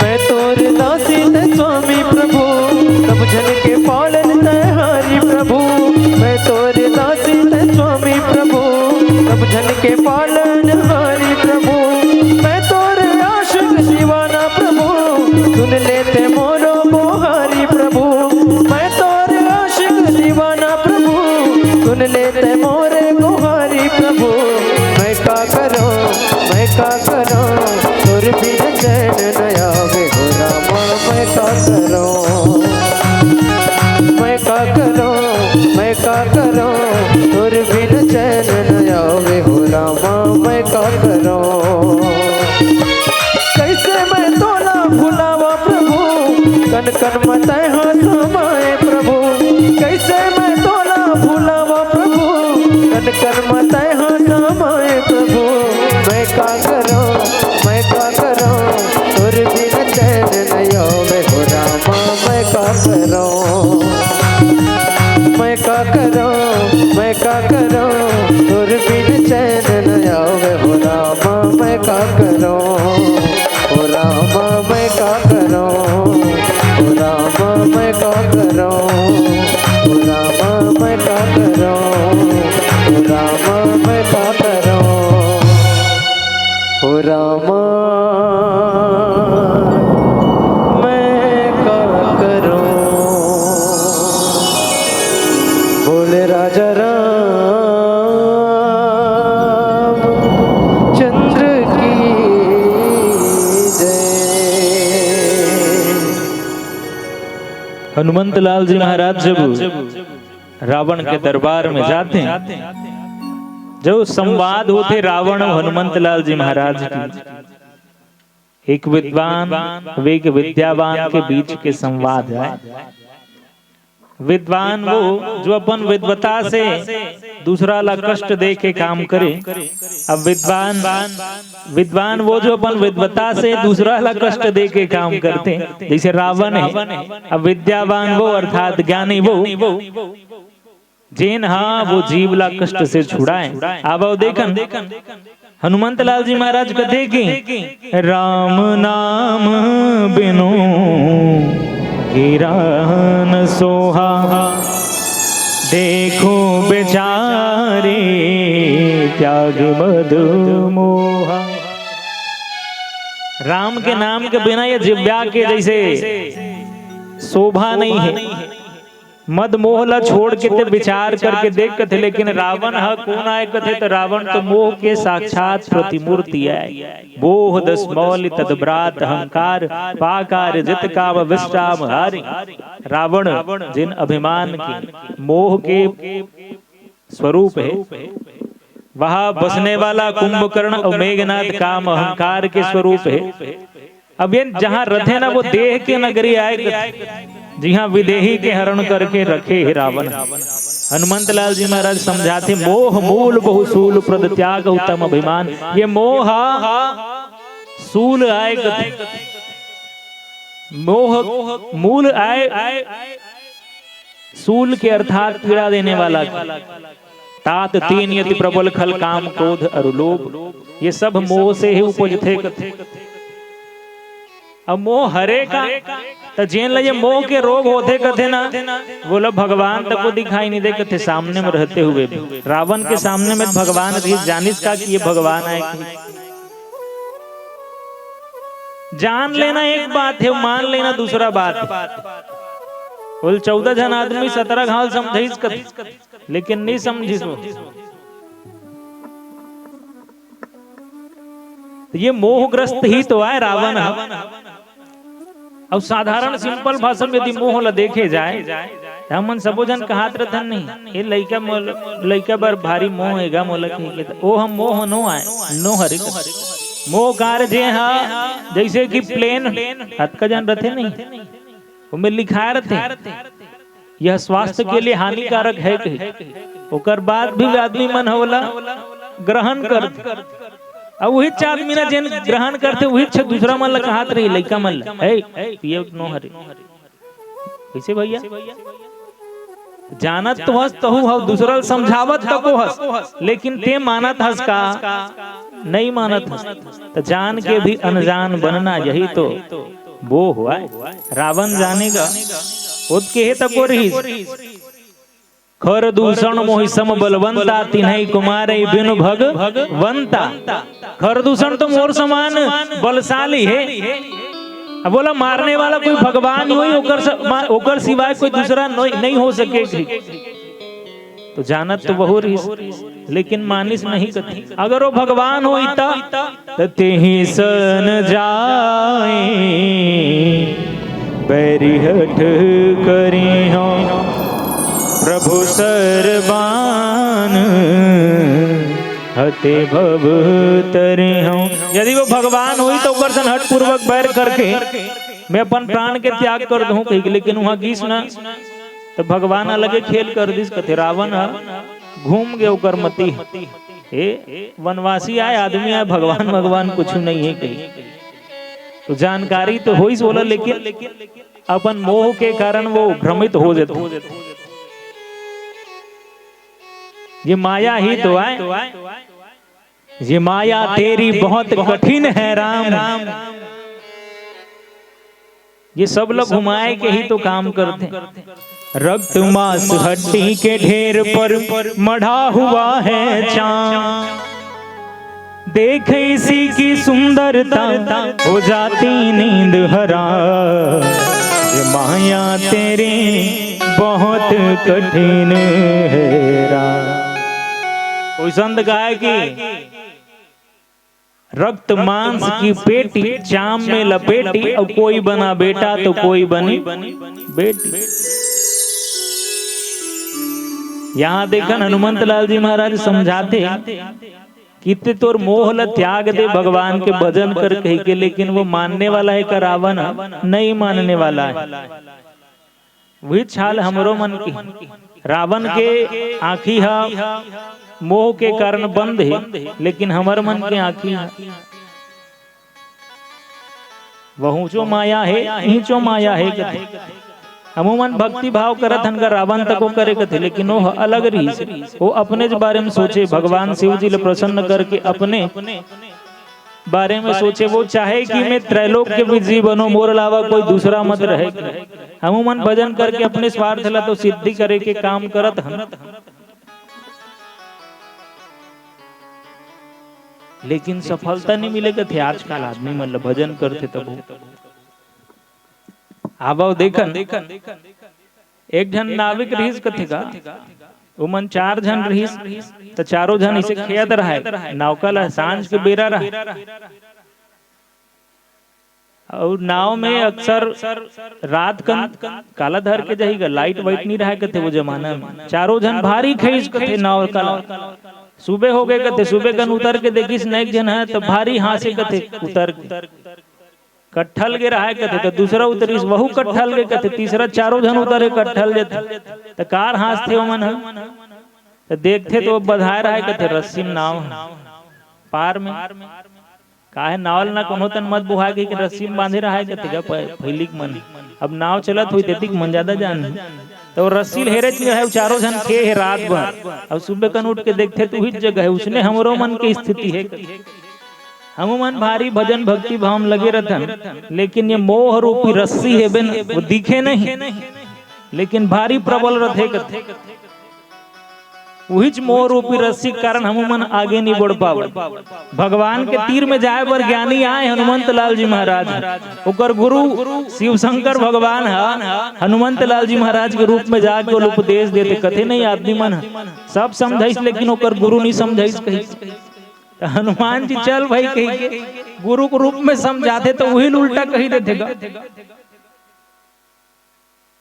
मैं तोर दासी तैं स्वामी प्रभु, सब झन के पालन तैं हारी प्रभु। मैं तोर दासी तैं स्वामी प्रभु, सब झन के पालन हारी प्रभु। मैं तोर आशिक दीवाना प्रभु, सुन ले तैं मोरो गोहारी प्रभु। मैं तोर आशिक दीवाना प्रभु, सुन ले तैं मोरे गोहारी प्रभु। मैं का करौं, मैं का करौं, तोर बिन चैन नइ आवे हो रामा। मैं का करौं, मैं का करौं, मैं का करौं, तोर बिन चैन नइ आवे हो रामा। मैं का करौं। कैसे मैं तोला भुलावं प्रभु, कन कन मा तैं हा समाए प्रभु। कैसे मैं तोला भुलावं प्रभु, कन कन मा तैं हा समाए प्रभु। मैं का करौं, मैं का करौं, तोर बिन चैन नइ आवे हो रामा। मैं का करौं, मैं का करौं, मैं का करौं, तोर बिन चैन नइ आवे हो रामा। मैं का करौं, ओ रामा, मैं का करौं, ओ रामा, मैं का करौं, ओ रामा, मैं का करौं, ओ रामा, मैं का करौं, ओ रामा, मैं का करौं। बोले राजा राम चंद्र की जय। हनुमंत लाल जी महाराज जब रावण के दरबार में जाते हैं, जो संवाद होते रावण और हनुमंत लाल जी महाराज की, एक विद्वान, एक विद्यावान के बीच के संवाद है। विद्वान वो जो अपन विद्वता से दूसरा ला कष्ट दे के काम करे। अब विद्वान, विद्वान वो जो अपन विद्वता से दूसरा ला कष्ट दे के काम करते, जैसे रावण है। अब विद्यावान वो अर्थात ज्ञानी वो, जेन हा वो जीव ला कष्ट से छुड़ाए। आवव देखन, हनुमंत लाल जी महाराज कथे कि राम नाम बिनु गिरा न सोहा, देखो बेचारे त्याग मद मोहा। राम के नाम के बिना ये जिब्या के जैसे शोभा नहीं है। मद मोह ला छोड़ के ते विचार करके देख कथे, लेकिन रावण ह कोन आय कथे? तो रावण तो मोह के साक्षात प्रतिमूर्ति आय। मोह दस मौल तद ब्रात अहंकार, पाकार जित काम विश्राम हारी। रावण जिन अभिमान के, मोह के स्वरूप है, वहाँ बसने वाला कुंभकर्ण और मेघनाथ काम अहंकार के स्वरूप है। अब ये जहाँ रथे ना, वो देह के नगरी आय कथे, जिहाँ विदेही के हरण करके रखे हे रावण। हनुमंत लाल जी महाराज समझाथे, मोह मूल बहु सूल प्रद त्याग उत्तम अभिमान। ये मोह सूल आय कथे, मोह मूल आय, सूल के अर्थात पीड़ा देने वाला। तात तीन यति प्रबल खल काम क्रोध अरु लोभ, ये सब मोह से ही उपजथे कथे। अब मोह हरे का, त जेन ल ये मोह के रोग होथे कथे ना, वो ल भगवान तको दिखाई नहीं दे कथे, सामने में रहते हुए भी। रावण के सामने में भगवान रहिस, जानिस का कि ये भगवान आय कथे। जान लेना एक बात है, मान लेना दूसरा बात है। बोल, चौदह झन आदमी सतरह घांव समझाइस कथे, लेकिन नहीं समझिस वो। तो ये मोहग्रस्त ही तो आय रावण ह। अउ साधारण simple भाषा में यदि मोह ला देखे जाय, त हमन सबो झन कहात रथन नहीं, "ये लइका मोल-, लइका बर भारी मोह हे गा मोला," कहिके। त ओ ह मोह नो आय, नो हरे। मोह कार्य जे ह, जैसे कि plane, अतका झन रथे नहीं, ओमे लिखाय रथे, "यह स्वास्थ्य के लिए हानिकारक है," कही। ओकर बाद भी आदमी मन ह ओला ग्रहण करथे। अब उहीच आदमी ना जेन ग्रहण करथे, उहीच दूसरा मन ला कहात रही, लइका मन ला, "हे, पिए नो हरे।" कैसे भैया? जानत तो हस, तहू हव, दूसरा ल समझावत तको हस, लेकिन ते मानत हस का? नहीं मानत हस। त जान के भी अनजान बनना, यही तो वो हुआ है। रावण जानेगा, ओतके हे तको रहिस। खर दूषण मोहि सम बलवंता, तिन्हइ को मारइ बिनु भगवंता। खर दूषण तो मोर समान बलशाली हे। अब बोला, मारने वाला कोई भगवान ही होई, ओकर स-, मा-, ओकर सिवाय कोई दूसरा नोई-, नहीं हो सके। तो जानत तो वहू रहिस, लेकिन मानिस नहीं कथे। अगर वो भगवान होई त, त तेहि सन जाय बैरी हठ करिहौं, प्रभु सरबान हते भव तरिहौं। यदि वो भगवान होई तो ओकर सन हठपूर्वक बैर करके मैं अपन प्राण के त्याग कर दूं कहिके, लेकिन उहाँ गिस ना, त भगवान अलगे खेल कर दिस। कथे रावण ह घूम गे ओकर मति। ए, वनवासी आय, आदमी आय, भगवान, भगवान कुछु नहीं हे कही। तो जानकारी तो होइस ओला, लेकिन अपन मोह के कारण वो भ्रमित हो जाथे। ये माया ही तो आय। ये माया तेरी बहुत कठिन है राम। ये सब लोग घुमाए के ही तो काम करथे। रक्त मांस हड्डी के ढेर पर मढ़ा हुआ है चाम। देख इसी की सुंदरता, हो जाती नींद हराम। ये माया तेरी बहुत कठिन है राम। कोई संत गाय की, रक्त मांस की पेटी, चाम में लपेटी, अउ कोई बना बेटा तो कोई बनी बेटी। यहाँ देखन हनुमंत लाल जी महाराज समझाथे कि ते तोर मोह ल त्याग दे, भगवान के भजन कर कहिके, लेकिन वो मानने वाला हे का रावण? नहीं मानने वाला हे। वही हाल हमरो मन के। रावण के आँखी ह मोह के कारण बंद हे, लेकिन हमर मन के आँखी ह वहूचो माया हे, इहचो माया हे कथे। हमू मन भक्ति भाव करत हन का रावण तको करे कथे, लेकिन ओह अलग रहिस। वो अपने ज बारे में सोचे, भगवान शिव जी ल प्रसन्न करके अपने बारे में सोचे। वो चाहे कि मैं त्रैलोक के विजयी बनों, मोर अलावा कोई दूसरा मत रहे। हमू मन भजन करके अपने स्वार्थ ला तो सिद्धि करे के काम करत हन। लेकिन सफलता नहीं मिले कथे। आजकल आदमी मन ल भजन करथे तभो। आवव देखन, एक झन नाविक रिहिस कथे गा, उमन चार झन रिहिस, त चारों झन इसे खेत रहय, नौका ल सांझ के बेरा रहय। अउ नाव में अक्सर रात कन काला धर के जाही गा, लाइट वाइट नहीं रहय कथे वो जमाना में। चारों झन भारी खेइस कथे नौका ला। सुबह हो गए कथे, सुबह कन उतर के देखिस न एक झन ह, त भारी हाँसे कथे उतर के। कट्ठल गे रहय कथे, त दूसरा उतरिस, वहू कट्ठल गे कथे, तीसरा, चारों झन उतरे कट्ठल जथे। त कार हाँसथे ओमन ह, त देखथे त वो बंधाय रहय कथे रस्सी में नाव ह पार में। काहे नाव ल ना कोनो तन मत बोहा के रस्सी में बांधे रहय कथे गा, प-, पहिली के मन। अब नाव चलत होही तेतिक मन जादा जानही। त वो रस्सी ल हेरेच नइ रहय, चारों झन खे हे रात भर। अब सुबह कन उठ के देखथे त उहीच जगह हे, उसने हमरो मन के स्थिति हे। हमू मन भारी भजन भक्ति भाव में लगे रथन, लेकिन ये मोह रूपी रस्सी हे बेन, वो दिखे नहीं, लेकिन भारी प्रबल रथे कथे। उहीच मोह रूपी रस्सी के कारण हमू मन आगे नहीं बढ़ पावत। भगवान के तीर में जाए बर ज्ञानी आए हनुमंत लाल जी महाराज, ओकर गुरु शिव शंकर भगवान ह हनुमंत लाल जी महाराज के रूप में जाके ओला उपदेश देथे। कथे नहीं आदमी मन ह सब समझाइस, लेकिन ओकर गुरु नहीं समझाइस कहिस। त हनुमान जी चल भाई कहि के गुरु के रूप में समझाथे, त उही ल उल्टा कहि देथे गा।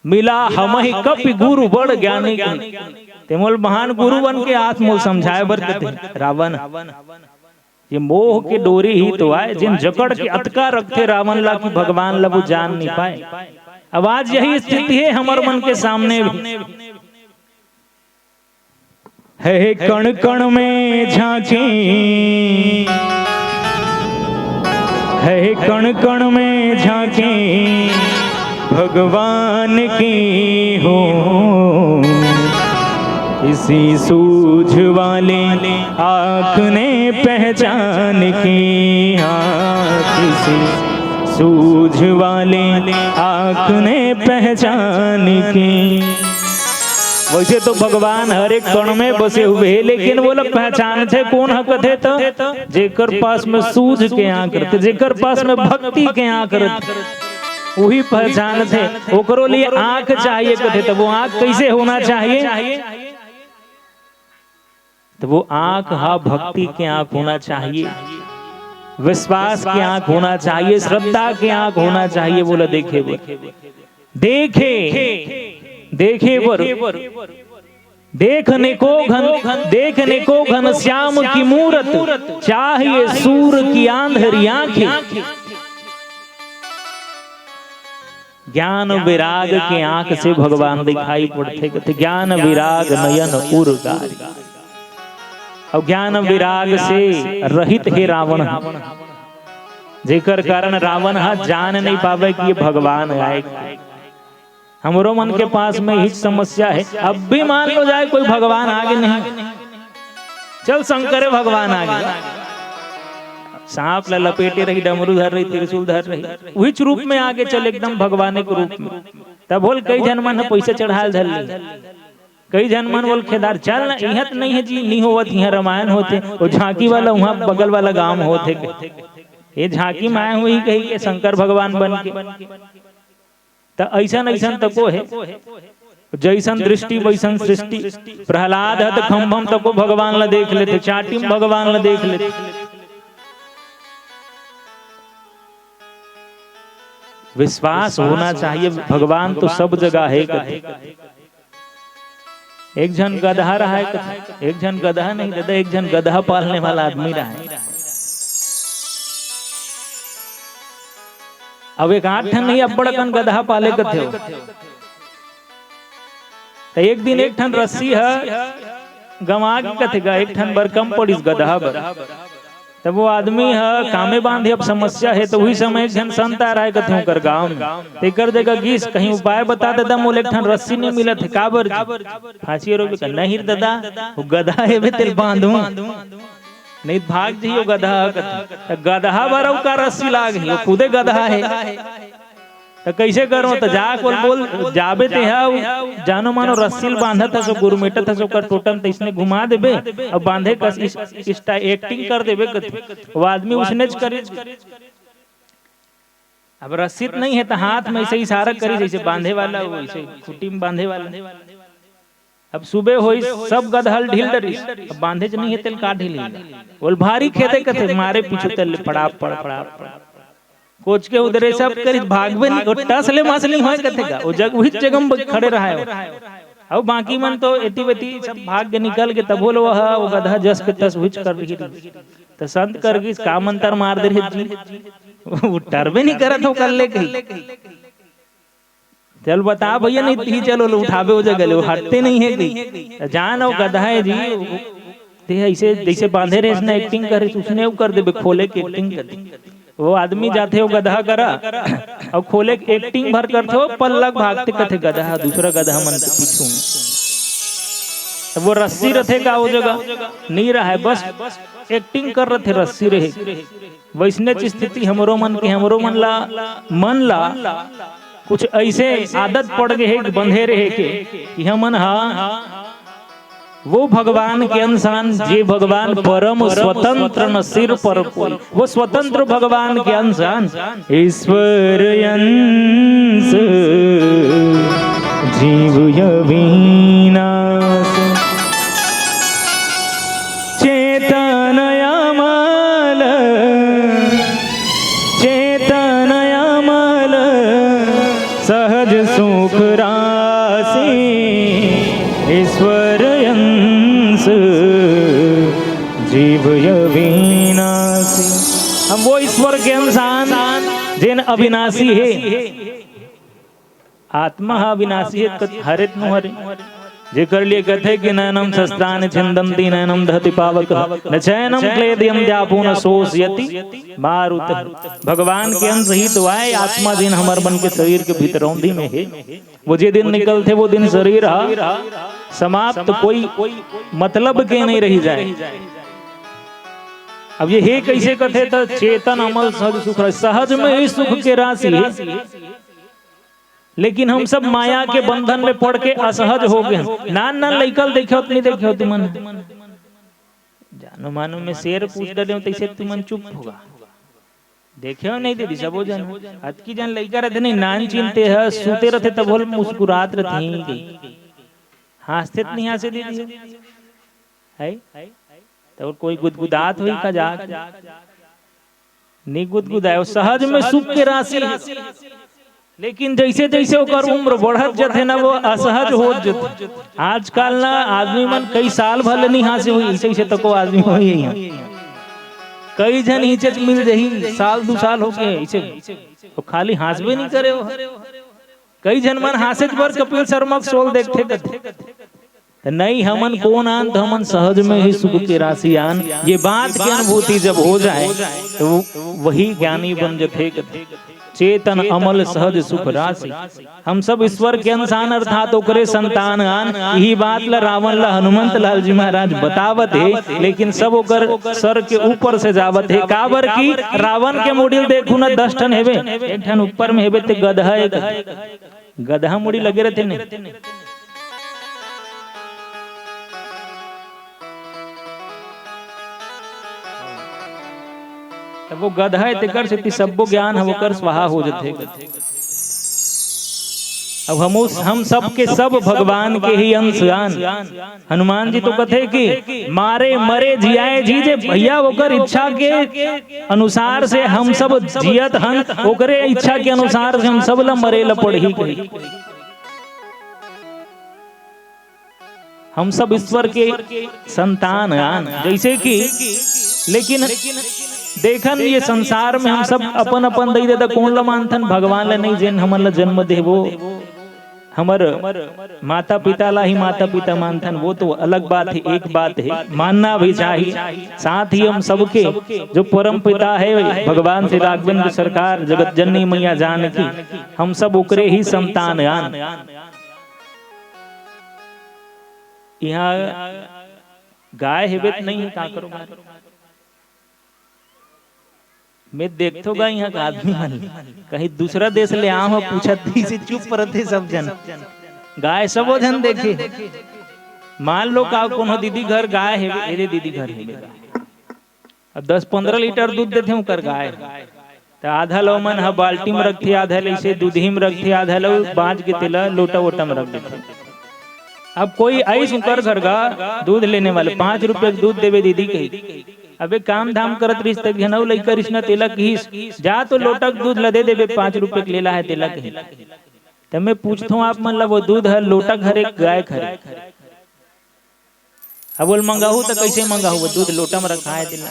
मिला हमहि कपि गुरु बड़ ज्ञानी कहि। ते मोल महान गुरु बन के आत मोल समझाए बर कथे रावण। ये मोह के डोरी ही तो आय, जेन जकड़ के अतका रखथे रावण ला कि भगवान ला वो जान नहीं पाए। अब आज यही स्थिति हे हमर मन के सामने भी। है कण कण में झांकी, है कण कण में झांकी भगवान की हो। किसी सूझ वाले आँख ने पहचान की, हाँ, किसी सूझ वाले आँख ने पहचान की। वैसे तो भगवान हर एक कण में बसे हुए हे, लेकिन वो लोग पहचानथे कोन ह कथे त जेकर पास में सूझ के आँख रथे, जेकर पास में भक्ति के आँख रथे, उही पहचानथे। ओकरो लिए आँख चाहिए कथे, त वो आँख कैसे होना चाहिए? त वो आँख हा भक्ति के आँख होना चाहिए, विश्वास के आँख होना चाहिए, श्रद्धा के आँख होना चाहिए। बोला देखे बर, देखे, देखे बर, देख नेको घन, देख नेको घन श्याम की मूरत, चाहिए सूर की आंधरी आंखें। ज्ञान विराग के आँख से भगवान दिखाई पड़थे, कथे ज्ञान विराग नयन उर गारी। अउ ज्ञान विराग से रहित हे रावण ह, जेकर कारण रावण ह जान नहीं पावे कि ये भगवान आए। हमरो मन के पास में ही समस्या हे। अब भी मान लो जाए कोई भगवान आगे नहीं, चल शंकर भगवान आगे, सांप ला लपेटे रही, डमरू धर रही, त्रिशूल धर रही, उहीच रूप में आगे चल एकदम भगवान के रूप में। तब बोल कई झन मन ह पैसा चढ़ाल धर ली, कई झन मन बोल खेदार चल ना, इहाँ त नहीं है जी, नहीं होवत, इहाँ रामायण होथे, वो झांकी वाला उहाँ बगल वाला गांव होथे, ये झांकी में आए हुई कही के शंकर भगवान बन के। त अइसन अइसन तको हे, जइसन दृष्टि वइसन सृष्टि। प्रहलाद ह त खंभम तको भगवान ला देख लेथे, चाटी म भगवान ला देख लेथे। विश्वास होना चाहिए, भगवान तो सब जगह हे कथे। एक झन गदहा रहय कथे, एक झन गदहा नहीं दादा, एक झन गदहा पालने वाला आदमी रहय। अब एक आठ ठन नहीं, अब्बड़ अकन गदहा पाले कथे। त एक दिन एक ठन रस्सी ह गंवा गे कथे गा, एक ठन बर कम पड़िस गदहा बर। तब वो आदमी ह कामे बांधे, अब समस्या हे, त उही समय एक झन संत आ रहय कथे ओकर गांव में। तेकर जगह गिस, कहीं उपाय बता दे, मोला एक ठन रस्सी नहीं मिलत हे, काबर जी? फांसी रोबे का, नहीं रे दादा, वो गदहा हे बे, तेल बांधू। नहीं त भाग जही वो गदहा ह कथे। त गदहा बर अउ का रस्सी लाग ही, वो खुदे गदहा हे। त कइसे करो? त जा कोल बोल, जाबे ते हा, जानो मानो रस्सी ल बांधत हस, गुरमेटत हस, ओकर टोटम त इसने घुमा देबे, अब बांधे कस इस, इस टा-, एक्टिंग कर देबे कथे। वो आदमी उसने च करिस। अब रस्सी त नहीं हे, त हाथ में ऐसे इशारा करिस, जैसे बांधे वाला, वो ऐसे खूंटी में बांधे वाला। अब सुबह होइस, सब गदहा ल ढील डरिस, अब बांधे च नहीं हे, तेल का ढील हे? बोल, भारी खेदे कथे, मारे पीछू तेल ले फड़ाप, फड़ाप, फड़ाप, फड़ाप। कोच के उधरे सब करिस, भागबे नहीं, ओ टस ले मस नहीं होय कथे गा, ओ जग, उहिच जगह में खड़े रहा हे। अब बाकी मन तो एती बेती सब भाग के निकल के तभो ले वह, वो गदहा जस के तस उहिच कर रही। त संत कर गिस, का मंतर मार दे रहे जी, वो टरबे नहीं करत हो कर ले कही। चल बता भैया, नहीं ती चलो लो उठाबे हो जगह ले, वो हटते नहीं है कही। त जान वो गदहा हे जी, ते ऐसे जैसे बांधे रहे इसने एक्टिंग करे, उसने वो कर देबे, खोले के एक्टिंग कर दे। वो आदमी जाथे वो गदहा करा, और खोले के एक्टिंग भर करथे, वो पल्लग भागथे कथे गदहा, दूसरा गदहा मन के पीछू में। त वो रस्सी रथे का वो जगह? नहीं रहा हे, बस एक्टिंग कर रथे रस्सी रहे। वैसने च स्थिति हमरो मन के, हमरो मन ला, मन ला कुछ ऐसे आदत पड़ गए हे बंधे रहे के, कि हमन हा वो भगवान के अंश आन, जे भगवान परम स्वतंत्र न सिर पर कोई, वो स्वतंत्र भगवान के अंश आन। ईश्वर अंश जीव अविनाश। चेतन अमल, चेतन अमल, सहज सुख राशि, ईश्वर अंश जीव अविनाशी। हम वो ईश्वर के अंश आन, जेन अविनाशी हे। आत्मा ह अविनाशी हे, कत-, हरे त नो हरे। जेकर लिए कथे कि नैनं शस्त्राणि छिन्दन्ति, नैनं दहति पावकः, न चैनं क्लेदयं द्यापो न शोषयति मारुतः। भगवान के अंश ही तो आय आत्मा, जेन हमर मन के शरीर के भीतरौंधी में हे। वो जे दिन निकलथे, वो दिन शरीर ह समाप्त, कोई मतलब के नहीं रही जाय। अब ये हे कइसे कथे, त चेतन अमल सहज सुख रस, सहज में ही सुख के राशि हे। लेकिन हम सब माया के बंधन में पड़ के असहज हो गए हन। नान नान लइका ल देखे हो त नहीं देखे हो तुमन? जानो मानो में शेर पूछ डरे हो, तइसे तुमन चुप होगा। देखे हो नहीं दीदी, सबो जन। अतकी जन लइका रथे नहीं, नान चिनते ह, सुते रथे तभो ले मुस्कुरात रथे ही कही। हाँसथे त नहीं हाँसे दीदी? है? त कोई गुदगुदात होही का जाके? नहीं गुदगुदाय, वो सहज में सुख के राशि हे। लेकिन जइसे जइसे ओकर उम्र बढ़त जथे ना, वो असहज होत जथे। आजकल ना आदमी मन कई साल भर ले नहीं हाँसे होही, अइसे अइसे तको आदमी होही हे। कई झन हिंचेच मिल जही, साल दू साल हो गए, अइसे तो खाली हाँसबे नहीं करे हो। कई झन मन हाँसेच बर कपिल शर्मा के show ल देखथे कथे। त नहीं, हमन कोन आन, त हमन सहज में ही सुख के राशि आन। ये बात के अनुभूति जब हो जाय, त वो, वही ज्ञानी बन जथे। चेतन अमल सहज सुख राशि। हम सब ईश्वर के अंश आन, अर्थात ओकरे संतान आन। यही बात ला रावण ला हनुमंत लाल जी महाराज बतावत हे, लेकिन सब ओकर सर के ऊपर से जावत हे। काबर कि रावण के मुड़ी ल देखू न, दस ठन हेबे, एक ठन ऊपर में हेबे, ते गदहा एक गदहा मुड़ी लगे रथे ने। तब वो गदहा हे, तेकर सेती सब्बो ज्ञान ह ओकर स्वाहा हो जथे। अब हम उस, हम सब के सब भगवान के ही अंश आन। हनुमान जी तो कथे कि मारे मरे जियाए जी, जे भैया ओकर इच्छा के अनुसार से हम सब जियत हन, ओकरे इच्छा के अनुसार से हम सब ला मरे ला पड़ही कही। हम सब ईश्वर के संतान आन, जइसे कि, लेकिन देखन ये संसार में हम सब अपन अपन दई ददा कोन ला मानथन, भगवान ला नहीं, जेन हमन ला जन्म देवो, हमर माता पिता ला ही माता पिता मानथन, वो तो अलग बात हे, एक बात हे, मानना भी चाहिए। साथ ही हम सबके जो परम पिता हे भगवान श्री राघवेंद्र सरकार, जगत जननी मैया जानकी, हम सब ओकरे ही संतान आन। इहाँ गाय हेबे त नहीं हे, का करो? मैं देखथो गा इहाँ के आदमी मन ल, कहीं दूसरा देश ले आव हो, पूछत इसे चुप परत हे सब झन। गाय सबो झन देखे। मान लो का कोनो दीदी घर गाय हे, एदे दीदी घर हे। अब दस पंद्रह लीटर दूध देथे ओकर गाय, त आधा ल ओमन ह बाल्टी म रखथे, आधा ल इसे दूधही म रखथे, आधा ल बांच के तेला लोटा वोटा म रख देथे। अब कोई आइस उंकर घर गा दूध लेने वाले, "पाँच रुपये के दूध देबे दीदी," कही। अबे काम धाम करत रिहिस त घनऊ लइका रिहिस न, तेला किहिस, "जा तो लोटा के दूध ल दे देबे, पाँच रुपये के लेला हे तेला," कही। त मैं पूछथों आप मन ल, वो दूध ह लोटा के हरे, गाय के हरे? अब ओला मंगाहू त कइसे मंगाहू? वो दूध लोटा म रखा हे तेला।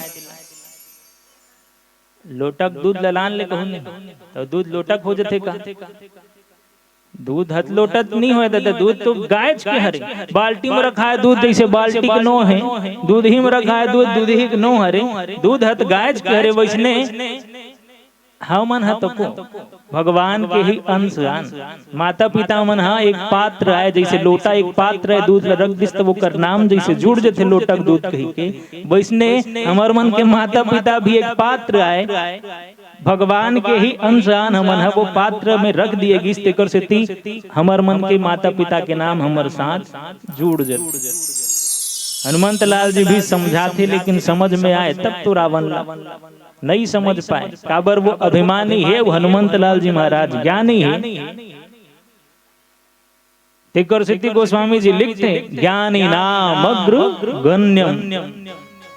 लोटा के दूध ल लान ले कहूँ नहीं, त दूध लोटा के हो जथे का? दूध ह त लोटा त नहीं होय दादा, दूध तो गायच के हरे। बाल्टी म रखा हे दूध, जइसे बाल्टी के नोह हे, दूधही म रखा हे दूध, दूधही के नोह हरे। दूध ह त गायच के हरे, वइसने हमन ह तो को भगवान के ही अंश आन। माता पिता मन ह एक पात्र आय, जइसे लोटा एक पात्र आय, दूध ल रख दिस त ओकर नाम जइसे जुड़ जथे लोटा के दूध कहिके, वइसने हमर मन के माता पिता भी एक पात्र आय। भगवान के ही अंश आन हमन ह, वो पात्र में रख दिए गिस, तेकर सेती हमर मन के माता पिता के नाम हमर साथ जुड़ जथे। हनुमंत लाल जी भी समझाथे, लेकिन समझ में आय तब तो रावण ला नइ समझ पाय, काबर वो अभिमानी हे, वो हनुमंत लाल जी महाराज ज्ञानी हे। तेकर सेती गोस्वामी जी लिखथे, "ज्ञानी नाम अग्र गण्यम।"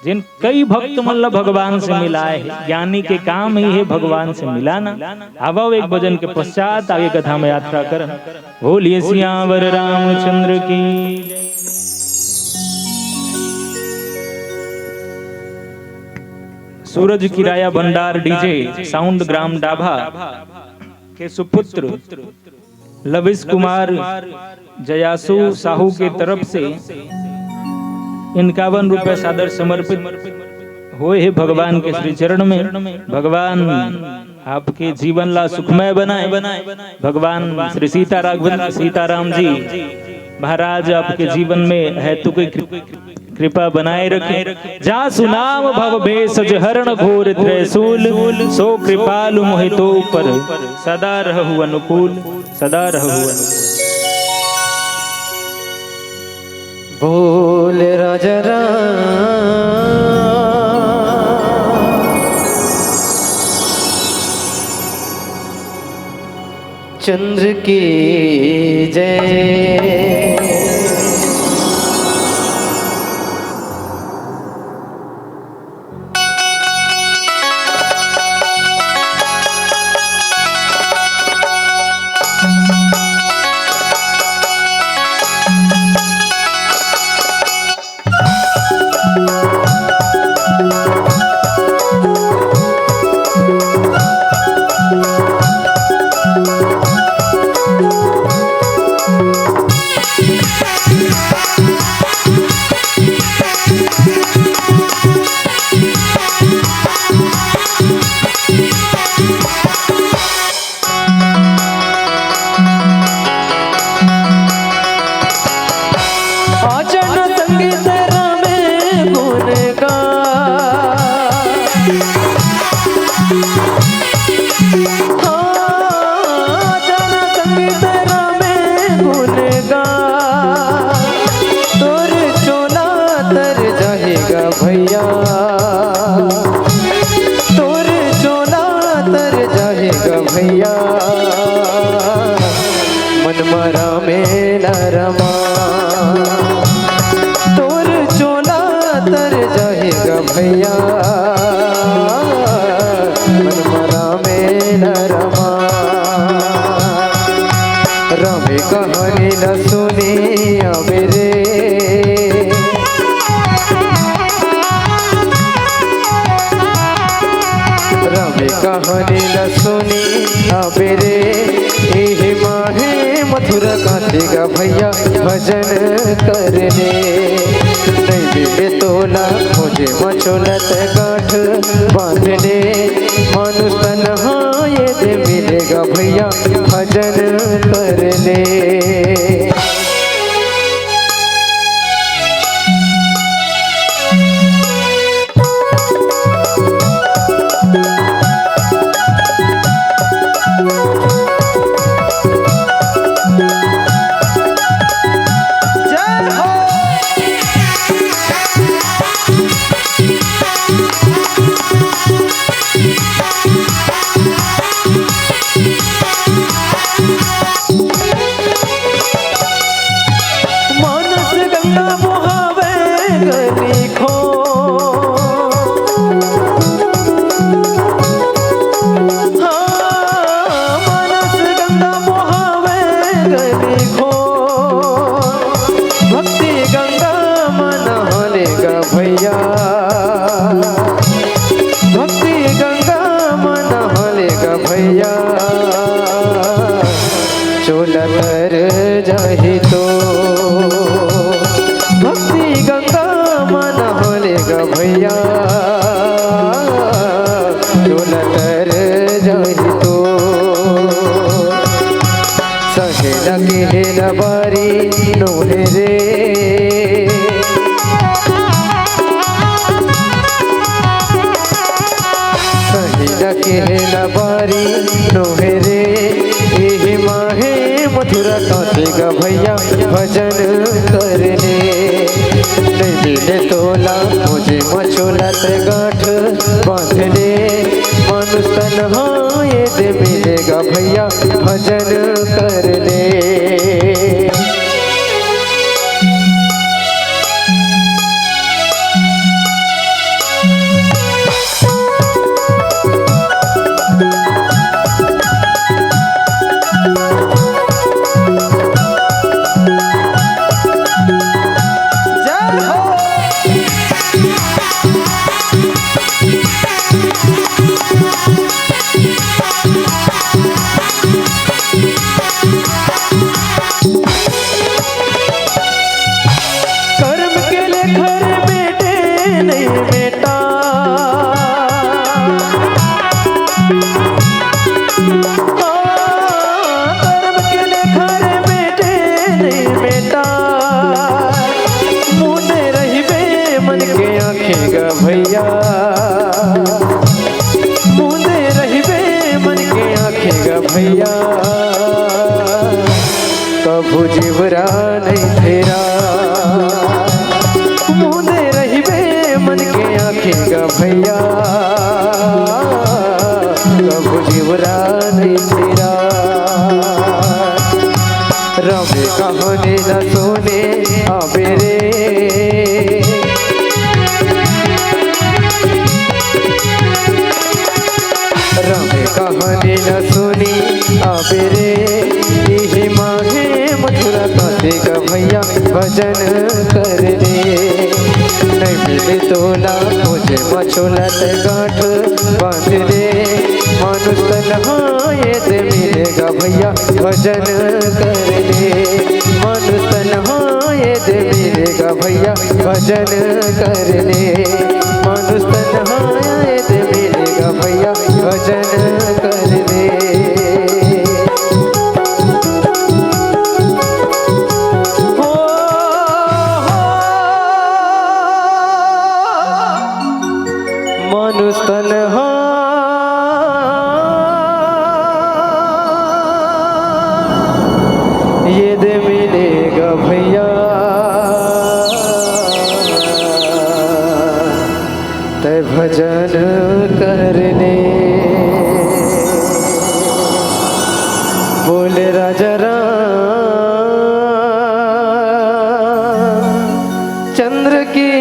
जिन कई भक्त मन ल भगवान से मिलाय हे, ज्ञानी के काम ही हे भगवान से मिलाना। आवव एक भजन के पश्चात आगे कथा में यात्रा करन। बोलिए सियावर रामचंद्र की। सूरज किराया भंडार डीजे साउंड ग्राम डाभा के सुपुत्र लविश कुमार जयासु साहू के तरफ से इक्यावन रुपये सादर समर्पित होए हे भगवान के श्री चरण में। भगवान आपके जीवन ला सुखमय बनाए। भगवान श्री सीता राघवेंद्र सीताराम जी महाराज आपके जीवन में हेतु की कृ-, कृपा बनाए रखे। जा सुनाम भव भेषज हरण घोर त्रयसूल, सो कृपालु मोहि तो पर सदा रहु अनुकूल, सदा रहु अनुकूल। बोल राजा राम चंद्र की जय। आचरण संगीत रामे गुण गा। हाँ, आचरण संगीत रामे गुण गा। तोर चोला तर जाहेगा भैया, तोर चोला तर जाहेगा भैया, मन मरा मेला रमा। तोर चोला तर जाहेगा भैया, मन मरा मेला रमा। रमे कहानी न सुनी अबे रे। रमे कहानी न सुनी अबे रे। एहे माहे मथुरा गाथे गा भैया भजन करने। नहीं मिले तोला मुझे मचोलत गांठ बांधने। मानुष तन हाँ ये दे मिलेगा भैया भजन करने। के हेला बारी नोहे रे। सही न के हेला बारी नोहे रे। एही माहे मथुरा काटे गा भैया भजन करने। नहीं मिले तोला मुझे मचोला ते गांठ बांधने। मानुष तन हाँ ये दे मिलेगा भैया भजन करने। कर्म के लेखर मेटे नहीं मेटा। हाँ, कर्म के लेखर मेटे नहीं मेटा। मुंदे रहिबे मन के आँखें गा भैया। मुंदे रहिबे मन के आँखें गा भैया। कभू जिवरा नहीं फेरा। मुंदे रहिबे मन के आँखें गा भैया। कभू जिवरा नहीं फेरा। रमे कहानी न सुने आबे रे। रमे कहानी न सुनी आबे रे। इही माहे मथुरा काटे गा भैया भजन करने। नहीं मिले तोला मुझे मचोला ते गांठ बांधने। मानुष तन हाँ ये दे मिलेगा भैया भजन करने। मानुष तन हाँ ये दे मिलेगा भैया भजन करने। मानुष तन हाँ ये दे मिलेगा भैया भजन करने। हो, हो, मानुष तन हाँ ये दे मिलेगा भैया ते भजन करने। बोले राजा राम चंद्र की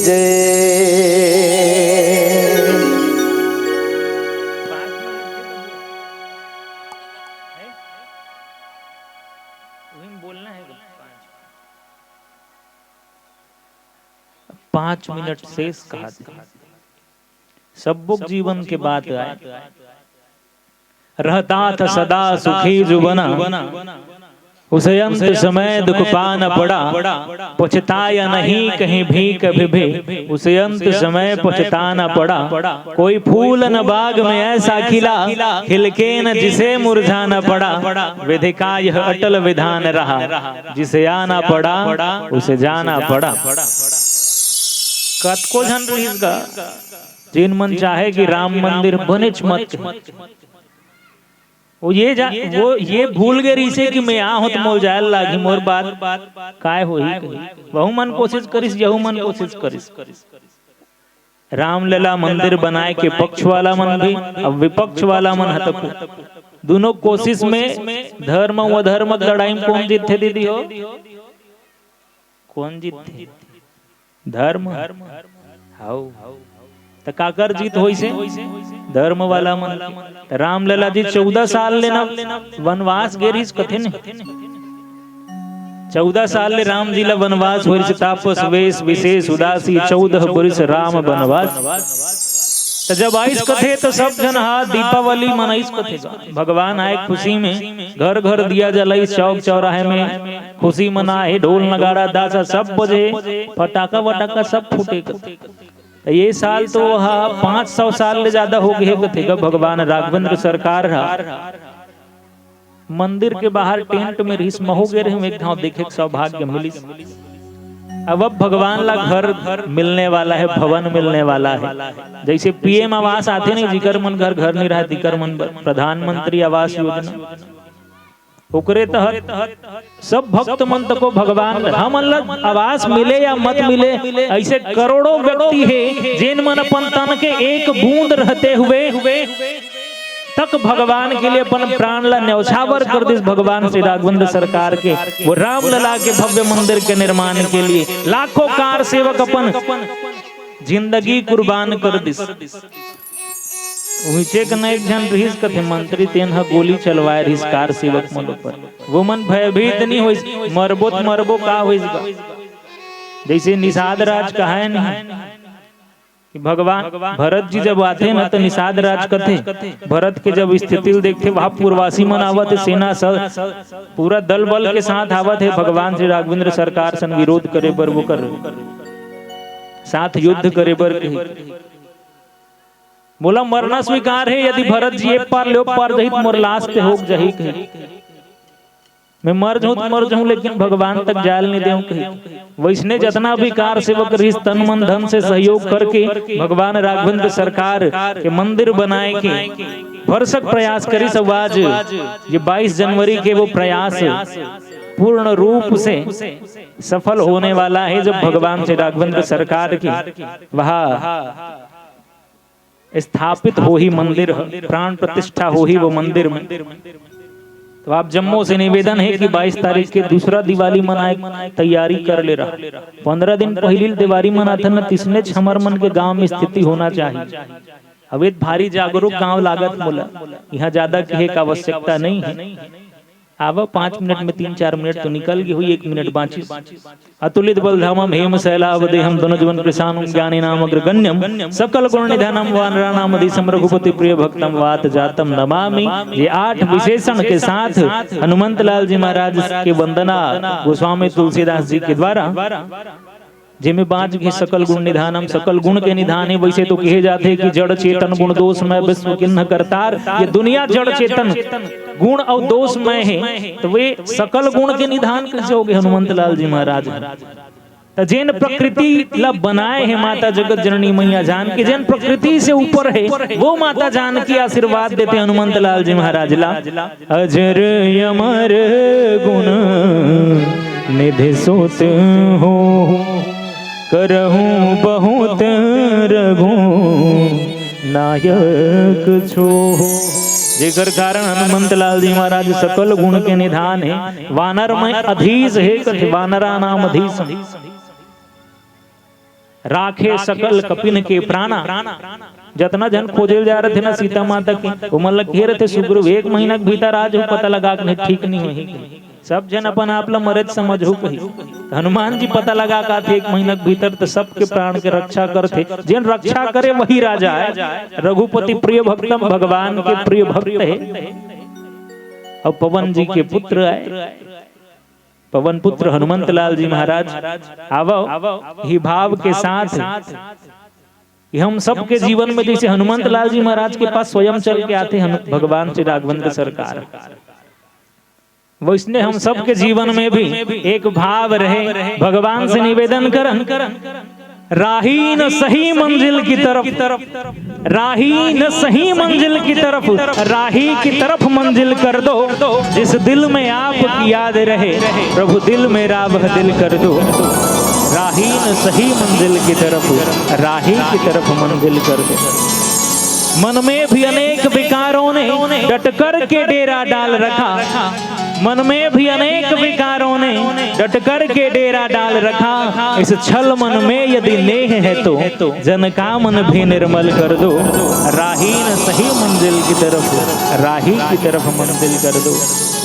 जय। पाँच मिनट के तो है। वही में बोलना है पाँच। पाँच मिनट शेष कहा थे। सबुक जीवन के बात आय। रहता था सदा सुखी जुबना, उसे अंत समय दुख पाना पड़ा। पछताया नहीं कहीं भी कभी भी, उसे अंत समय पछताना पड़ा। कोई फूल न बाग में ऐसा खिला, खिल के न जिसे मुरझाना पड़ा। विधि का यह अटल विधान रहा, जिसे आना पड़ा, उसे जाना पड़ा। कतको झन रहिस गा, जेन मन चाहे कि राम मंदिर बनेच मत। वो ये जा, वो ये भूल गे रहिसे कि मैं आ हों त मोर जाय ल लागही, मोर बात काय होही कही। वहू मन कोशिश करिस, यहू मन कोशिश करिस। रामलला मंदिर बनाए के पक्ष वाला मन भी, अब विपक्ष वाला मन ह तको। दोनों कोशिश में धर्म व अधर्म के लड़ाई में कौन जीतथे दीदी हो? कौन जीतथे? धर्म। हाउ। त काकर जीत होइसे? धर्म वाला मन। त रामलला जी चौदह साल ले ना वनवास गे रहिस कथे ने। चौदह साल ले राम जी ला वनवास होय रहिस, तापस वेश विशेष उदासी, चौदह बरिस राम वनवास। त जब आइस कथे त सब झन हा दीपावली मनाइस कथे गा। भगवान आए खुशी में घर घर दिया जलाइस, चौक चौराहे में खुशी मनाए, ढोल नगाड़ा दासा सब बजे, फटाका वटाका सब फूटे कथे। त ये साल तो हा पाँच सौ साल ले ज्यादा हो गे कथे गा। भगवान राघवेंद्र सरकार हा मंदिर के बाहर टेंट में रिहिस, महूं गे रहेंव, एक घांव देखे के सौभाग्य मिलिस। अब, अब भगवान ला घर मिलने वाला है, भवन मिलने वाला है। जइसे पीएम आवास आथे नहीं, जिकर मन घर, घर नहीं रहा, तिकर मन बर प्रधानमंत्री आवास योजना, ओकरे तहत सब भक्त मन तको भगवान हमन ला आवास मिले या मत मिले, अइसे करोड़ों व्यक्ति हे, जेन मन अपन तन के एक बूंद रहते हुए तक भगवान के लिए अपन प्राण ला न्यौछावर कर दिस। भगवान श्री राघवेंद्र सरकार के वो रामलला के भव्य मंदिर के निर्माण के लिए लाखों कार सेवक अपन जिंदगी कुर्बान कर दिस। उहिचे के न एक झन रिहिस कथे मंत्री, तेन ह गोली चलवाए रिहिस कार सेवक मन ऊपर। वो मन भयभीत नहीं होइस, मरबो त मरबो, का होइस बा। जइसे निषाद राज कहाए नहीं कि भगवान भरत जी जब आथे न, त निषाद राज कथे। भरत के जब स्थिति ल देखथे, वहां पुरवासी मन आवत हे, सेना स-, पूरा दल बल के साथ आवत हे, भगवान श्री राघवेंद्र सरकार सन विरोध करे बर, वो कर साथ युद्ध करे बर कही। मोला मरना स्वीकार हे, यदि भरत जी ए पार ले ओ पार जाही, त मोर लाश ते होक जाही कही। मैं मर जाहूं त मर जाहूं, लेकिन भगवान तक जाय ल नहीं देहूं कही। वइसने जतना भी कार सेवक रिहिस, तन मन धन से सहयोग करके भगवान राघवेंद्र सरकार के मंदिर बनाए के भरसक प्रयास करिस। अउ आज ये बाईस जनवरी के वो प्रयास पूर्ण रूप से सफल होने वाला है, जब भगवान श्री राघवेंद्र सरकार की वहां स्थापित होही मंदिर ह, प्राण प्रतिष्ठा होही वो मंदिर में। तो आप जम्मो से निवेदन हे कि बाईस तारीख के दूसरा दिवाली मनाए तैयारी कर ले रहा। पंद्रह दिन पहिली ले देवारी मनाथन न, तइसने हमर मन के गांव में स्थिति होना चाहिए। अबे भारी जागरूक गांव लागत मोला, इहां ज्यादा कहे के आवश्यकता नहीं है। आवा, पांच मिनट में तीन चार मिनट तो निकल गे होही, एक मिनट बांचिस। अतुलित बल धामम हेम शैलाव देहम दनुजवन कृशानुम ज्ञानी नाम अग्रगण्यम सकल गुण निधानम वानरा नाम अधीशम रघुपति प्रिय भक्तम वात जातम नमामि। ये आठ विशेषण के साथ हनुमंत लाल जी महाराज के वंदना गोस्वामी तुलसीदास जी के द्वारा, जेमे बांच गे सकल गुण निधानम, सकल गुण के निधान हे। वइसे तो कहे जाथे कि जड़ चेतन गुण दोष मय विश्व किन्ह करतार, ये दुनिया जड़ चेतन गुण अउ दोष मय हे, तो वे सकल गुण के निधान कइसे होगे हनुमंत लाल जी महाराज? त जेन प्रकृति ला बनाए हे माता जगत जननी मैया जान के, जेन प्रकृति से ऊपर हे, वो माता जान के आशीर्वाद देथे हनुमंत लाल जी महाराज ला। अजर अमर गुण निधि सुत हो, करहु बहुत रघु नायक छो। जेकर कारण हनुमंत लाल जी महाराज सकल गुण के निधान हे, वानर में अधीश हे, कथे वानरा नाम अधीश। राखे सकल कपिन के प्राणा। जतना झन खोजे ल जाय रथे ना सीता माता के, ओमन ल कहे रथे सुग्रीव, एक महीना के भीतर आ जाहू, पता लगा के, नहीं ठीक नहीं होही। सब झन अपन आप ल मरेच समझहू कही। हनुमान जी पता लगा के आथे एक महीना के भीतर, त सबके प्राण के रक्षा करथे। जेन रक्षा करे वही राजा हे। रघुपति प्रिय भक्तम, भगवान के प्रिय भक्त हे। अउ पवन जी के पुत्र आय। पवन पुत्र हनुमंत लाल जी महाराज, आवव, इही भाव के साथ कि हम सबके जीवन में जइसे हनुमंत लाल जी महाराज के पास स्वयं चल के आथे हनु-, भगवान श्री राघवेंद्र सरकार, वइसने हम सबके जीवन में भी एक भाव रहे, भगवान से निवेदन करन, राही न सही मंजिल की तरफ, राही न सही मंजिल की तरफ, राही की तरफ मंजिल कर दो। जिस दिल में आपकी याद रहे, प्रभु दिल मेरा वह दिल कर दो। राही न सही मंजिल की तरफ, राही की तरफ मंजिल कर दो। मन में भी अनेक विकारों ने डट कर के डेरा डाल रखा। मन में भी अनेक विकारों ने डट कर के डेरा डाल रखा। इस छल मन में यदि नेह है तो जन का मन भी निर्मल कर दो। राही न सही मंजिल की तरफ, राही की तरफ मंजिल कर दो।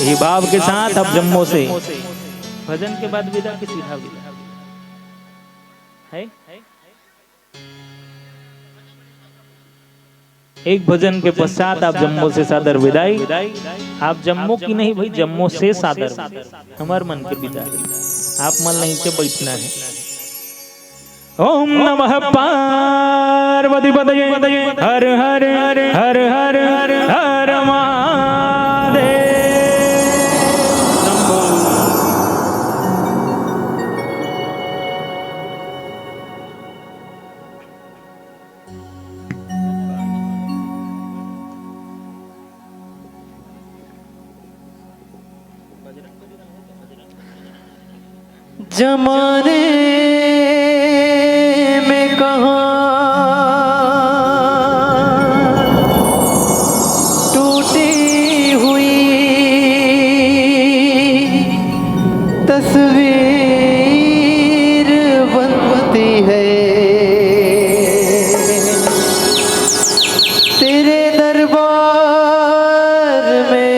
इही भाव के साथ आप जम्मो से भजन के बाद विदा की सीधा विदा है। एक भजन के पश्चात आप जम्मो से सादर विदाई। आप जम्मो की नहीं भाई, जम्मो से सादर विदाई। हमर मन के विदाई। आप मन नहीं के बैठना है। ओम नमः पार्वती पतये हर हर हर हर हर महादेव। जमाने में कहाँ टूटी हुई तस्वीर बनती है। तेरे दरबार में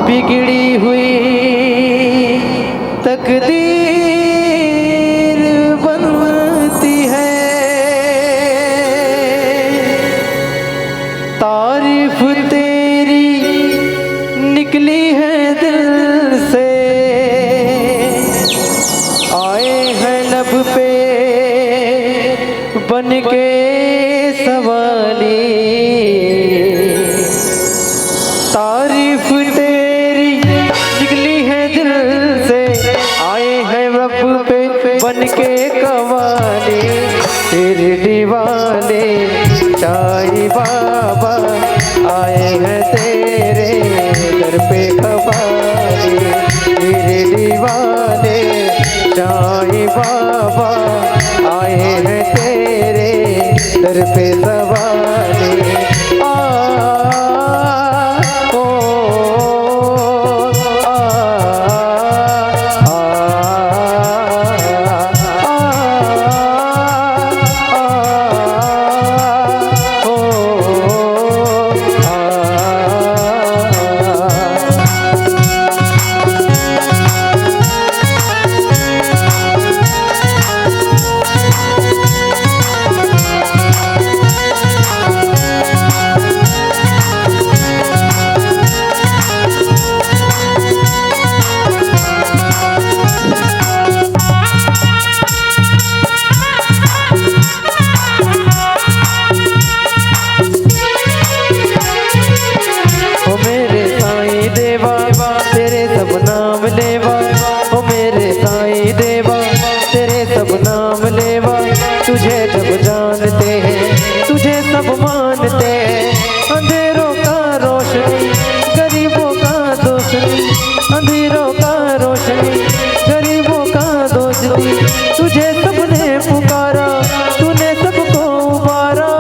बिगड़ी हुई तकदीर बनती है। तारीफ तेरी निकली है दिल से, आए हैं लब पे बन के सवाली। तारीफ तेरी निकली है दिल से, आए हैं लब पे बन के कवाली। शिरडी वाले साईं बाबा, आए हैं तेरे दर पे कवाली। शिरडी वाले साईं बाबा, आए हैं तेरे दर पे सवाली। आ, ओ, आ, आ, आ, आ, ओ, आ। ओ मेरे साईं देवा, तेरे सब नाम लेवा। ओ मेरे साईं देवा, तेरे सब नाम लेवा। तुझे जब जानते हैं, तुझे सब मानते हैं। अंधेरों का रोशनी, गरीबों का दोस्त नहीं। अंधेरों का रोशनी, गरीबों का दोस्त नहीं। तुझे सबने पुकारा, तूने सबको उबारा,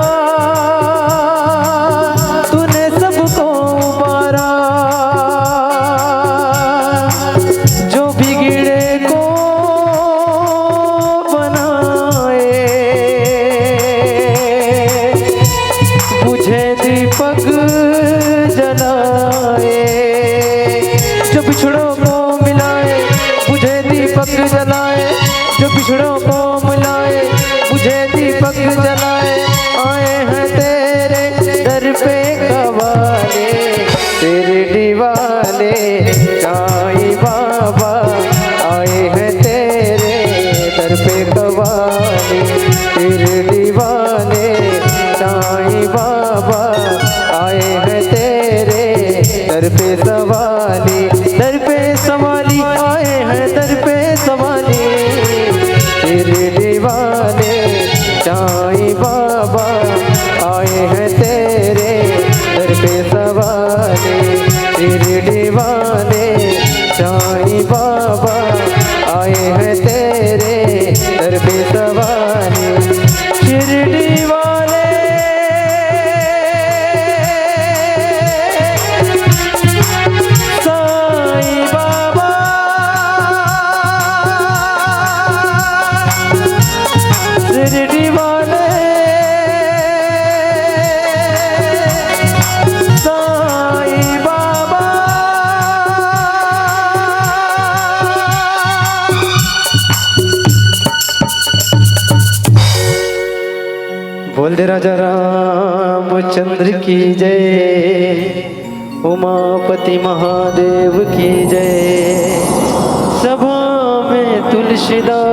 तूने सबको उबारा। जो बिगड़े को बनाए, बुझे दीपक जलाए। जो बिछड़ों को मिलाए, बुझे दीपक जलाए। जो बिछड़ों को मिलाए, बुझे दीपक जलाए। आए हैं तेरे दर पे कवाले, शिरडी वाले साईं बाबा। आए हैं तेरे दर पे कवाले, शिरडी वाले साईं बाबा। आए हैं तेरे दर पे सवाली, दर पे सवाली, आए हैं दर पे सवाली। शिरडी वाले साईं बाबा, आए हैं तेरे दर पे सवाली। शिरडी वाले साईं बाबा, आए हैं तेरे दर पे सवाली। शिरडी वाले साईं बाबा, शिरडी वाले साईं बाबा। बोल दे राजा रामचंद्र की जय, उमापति महादेव की जय। सभा में तुलसीदास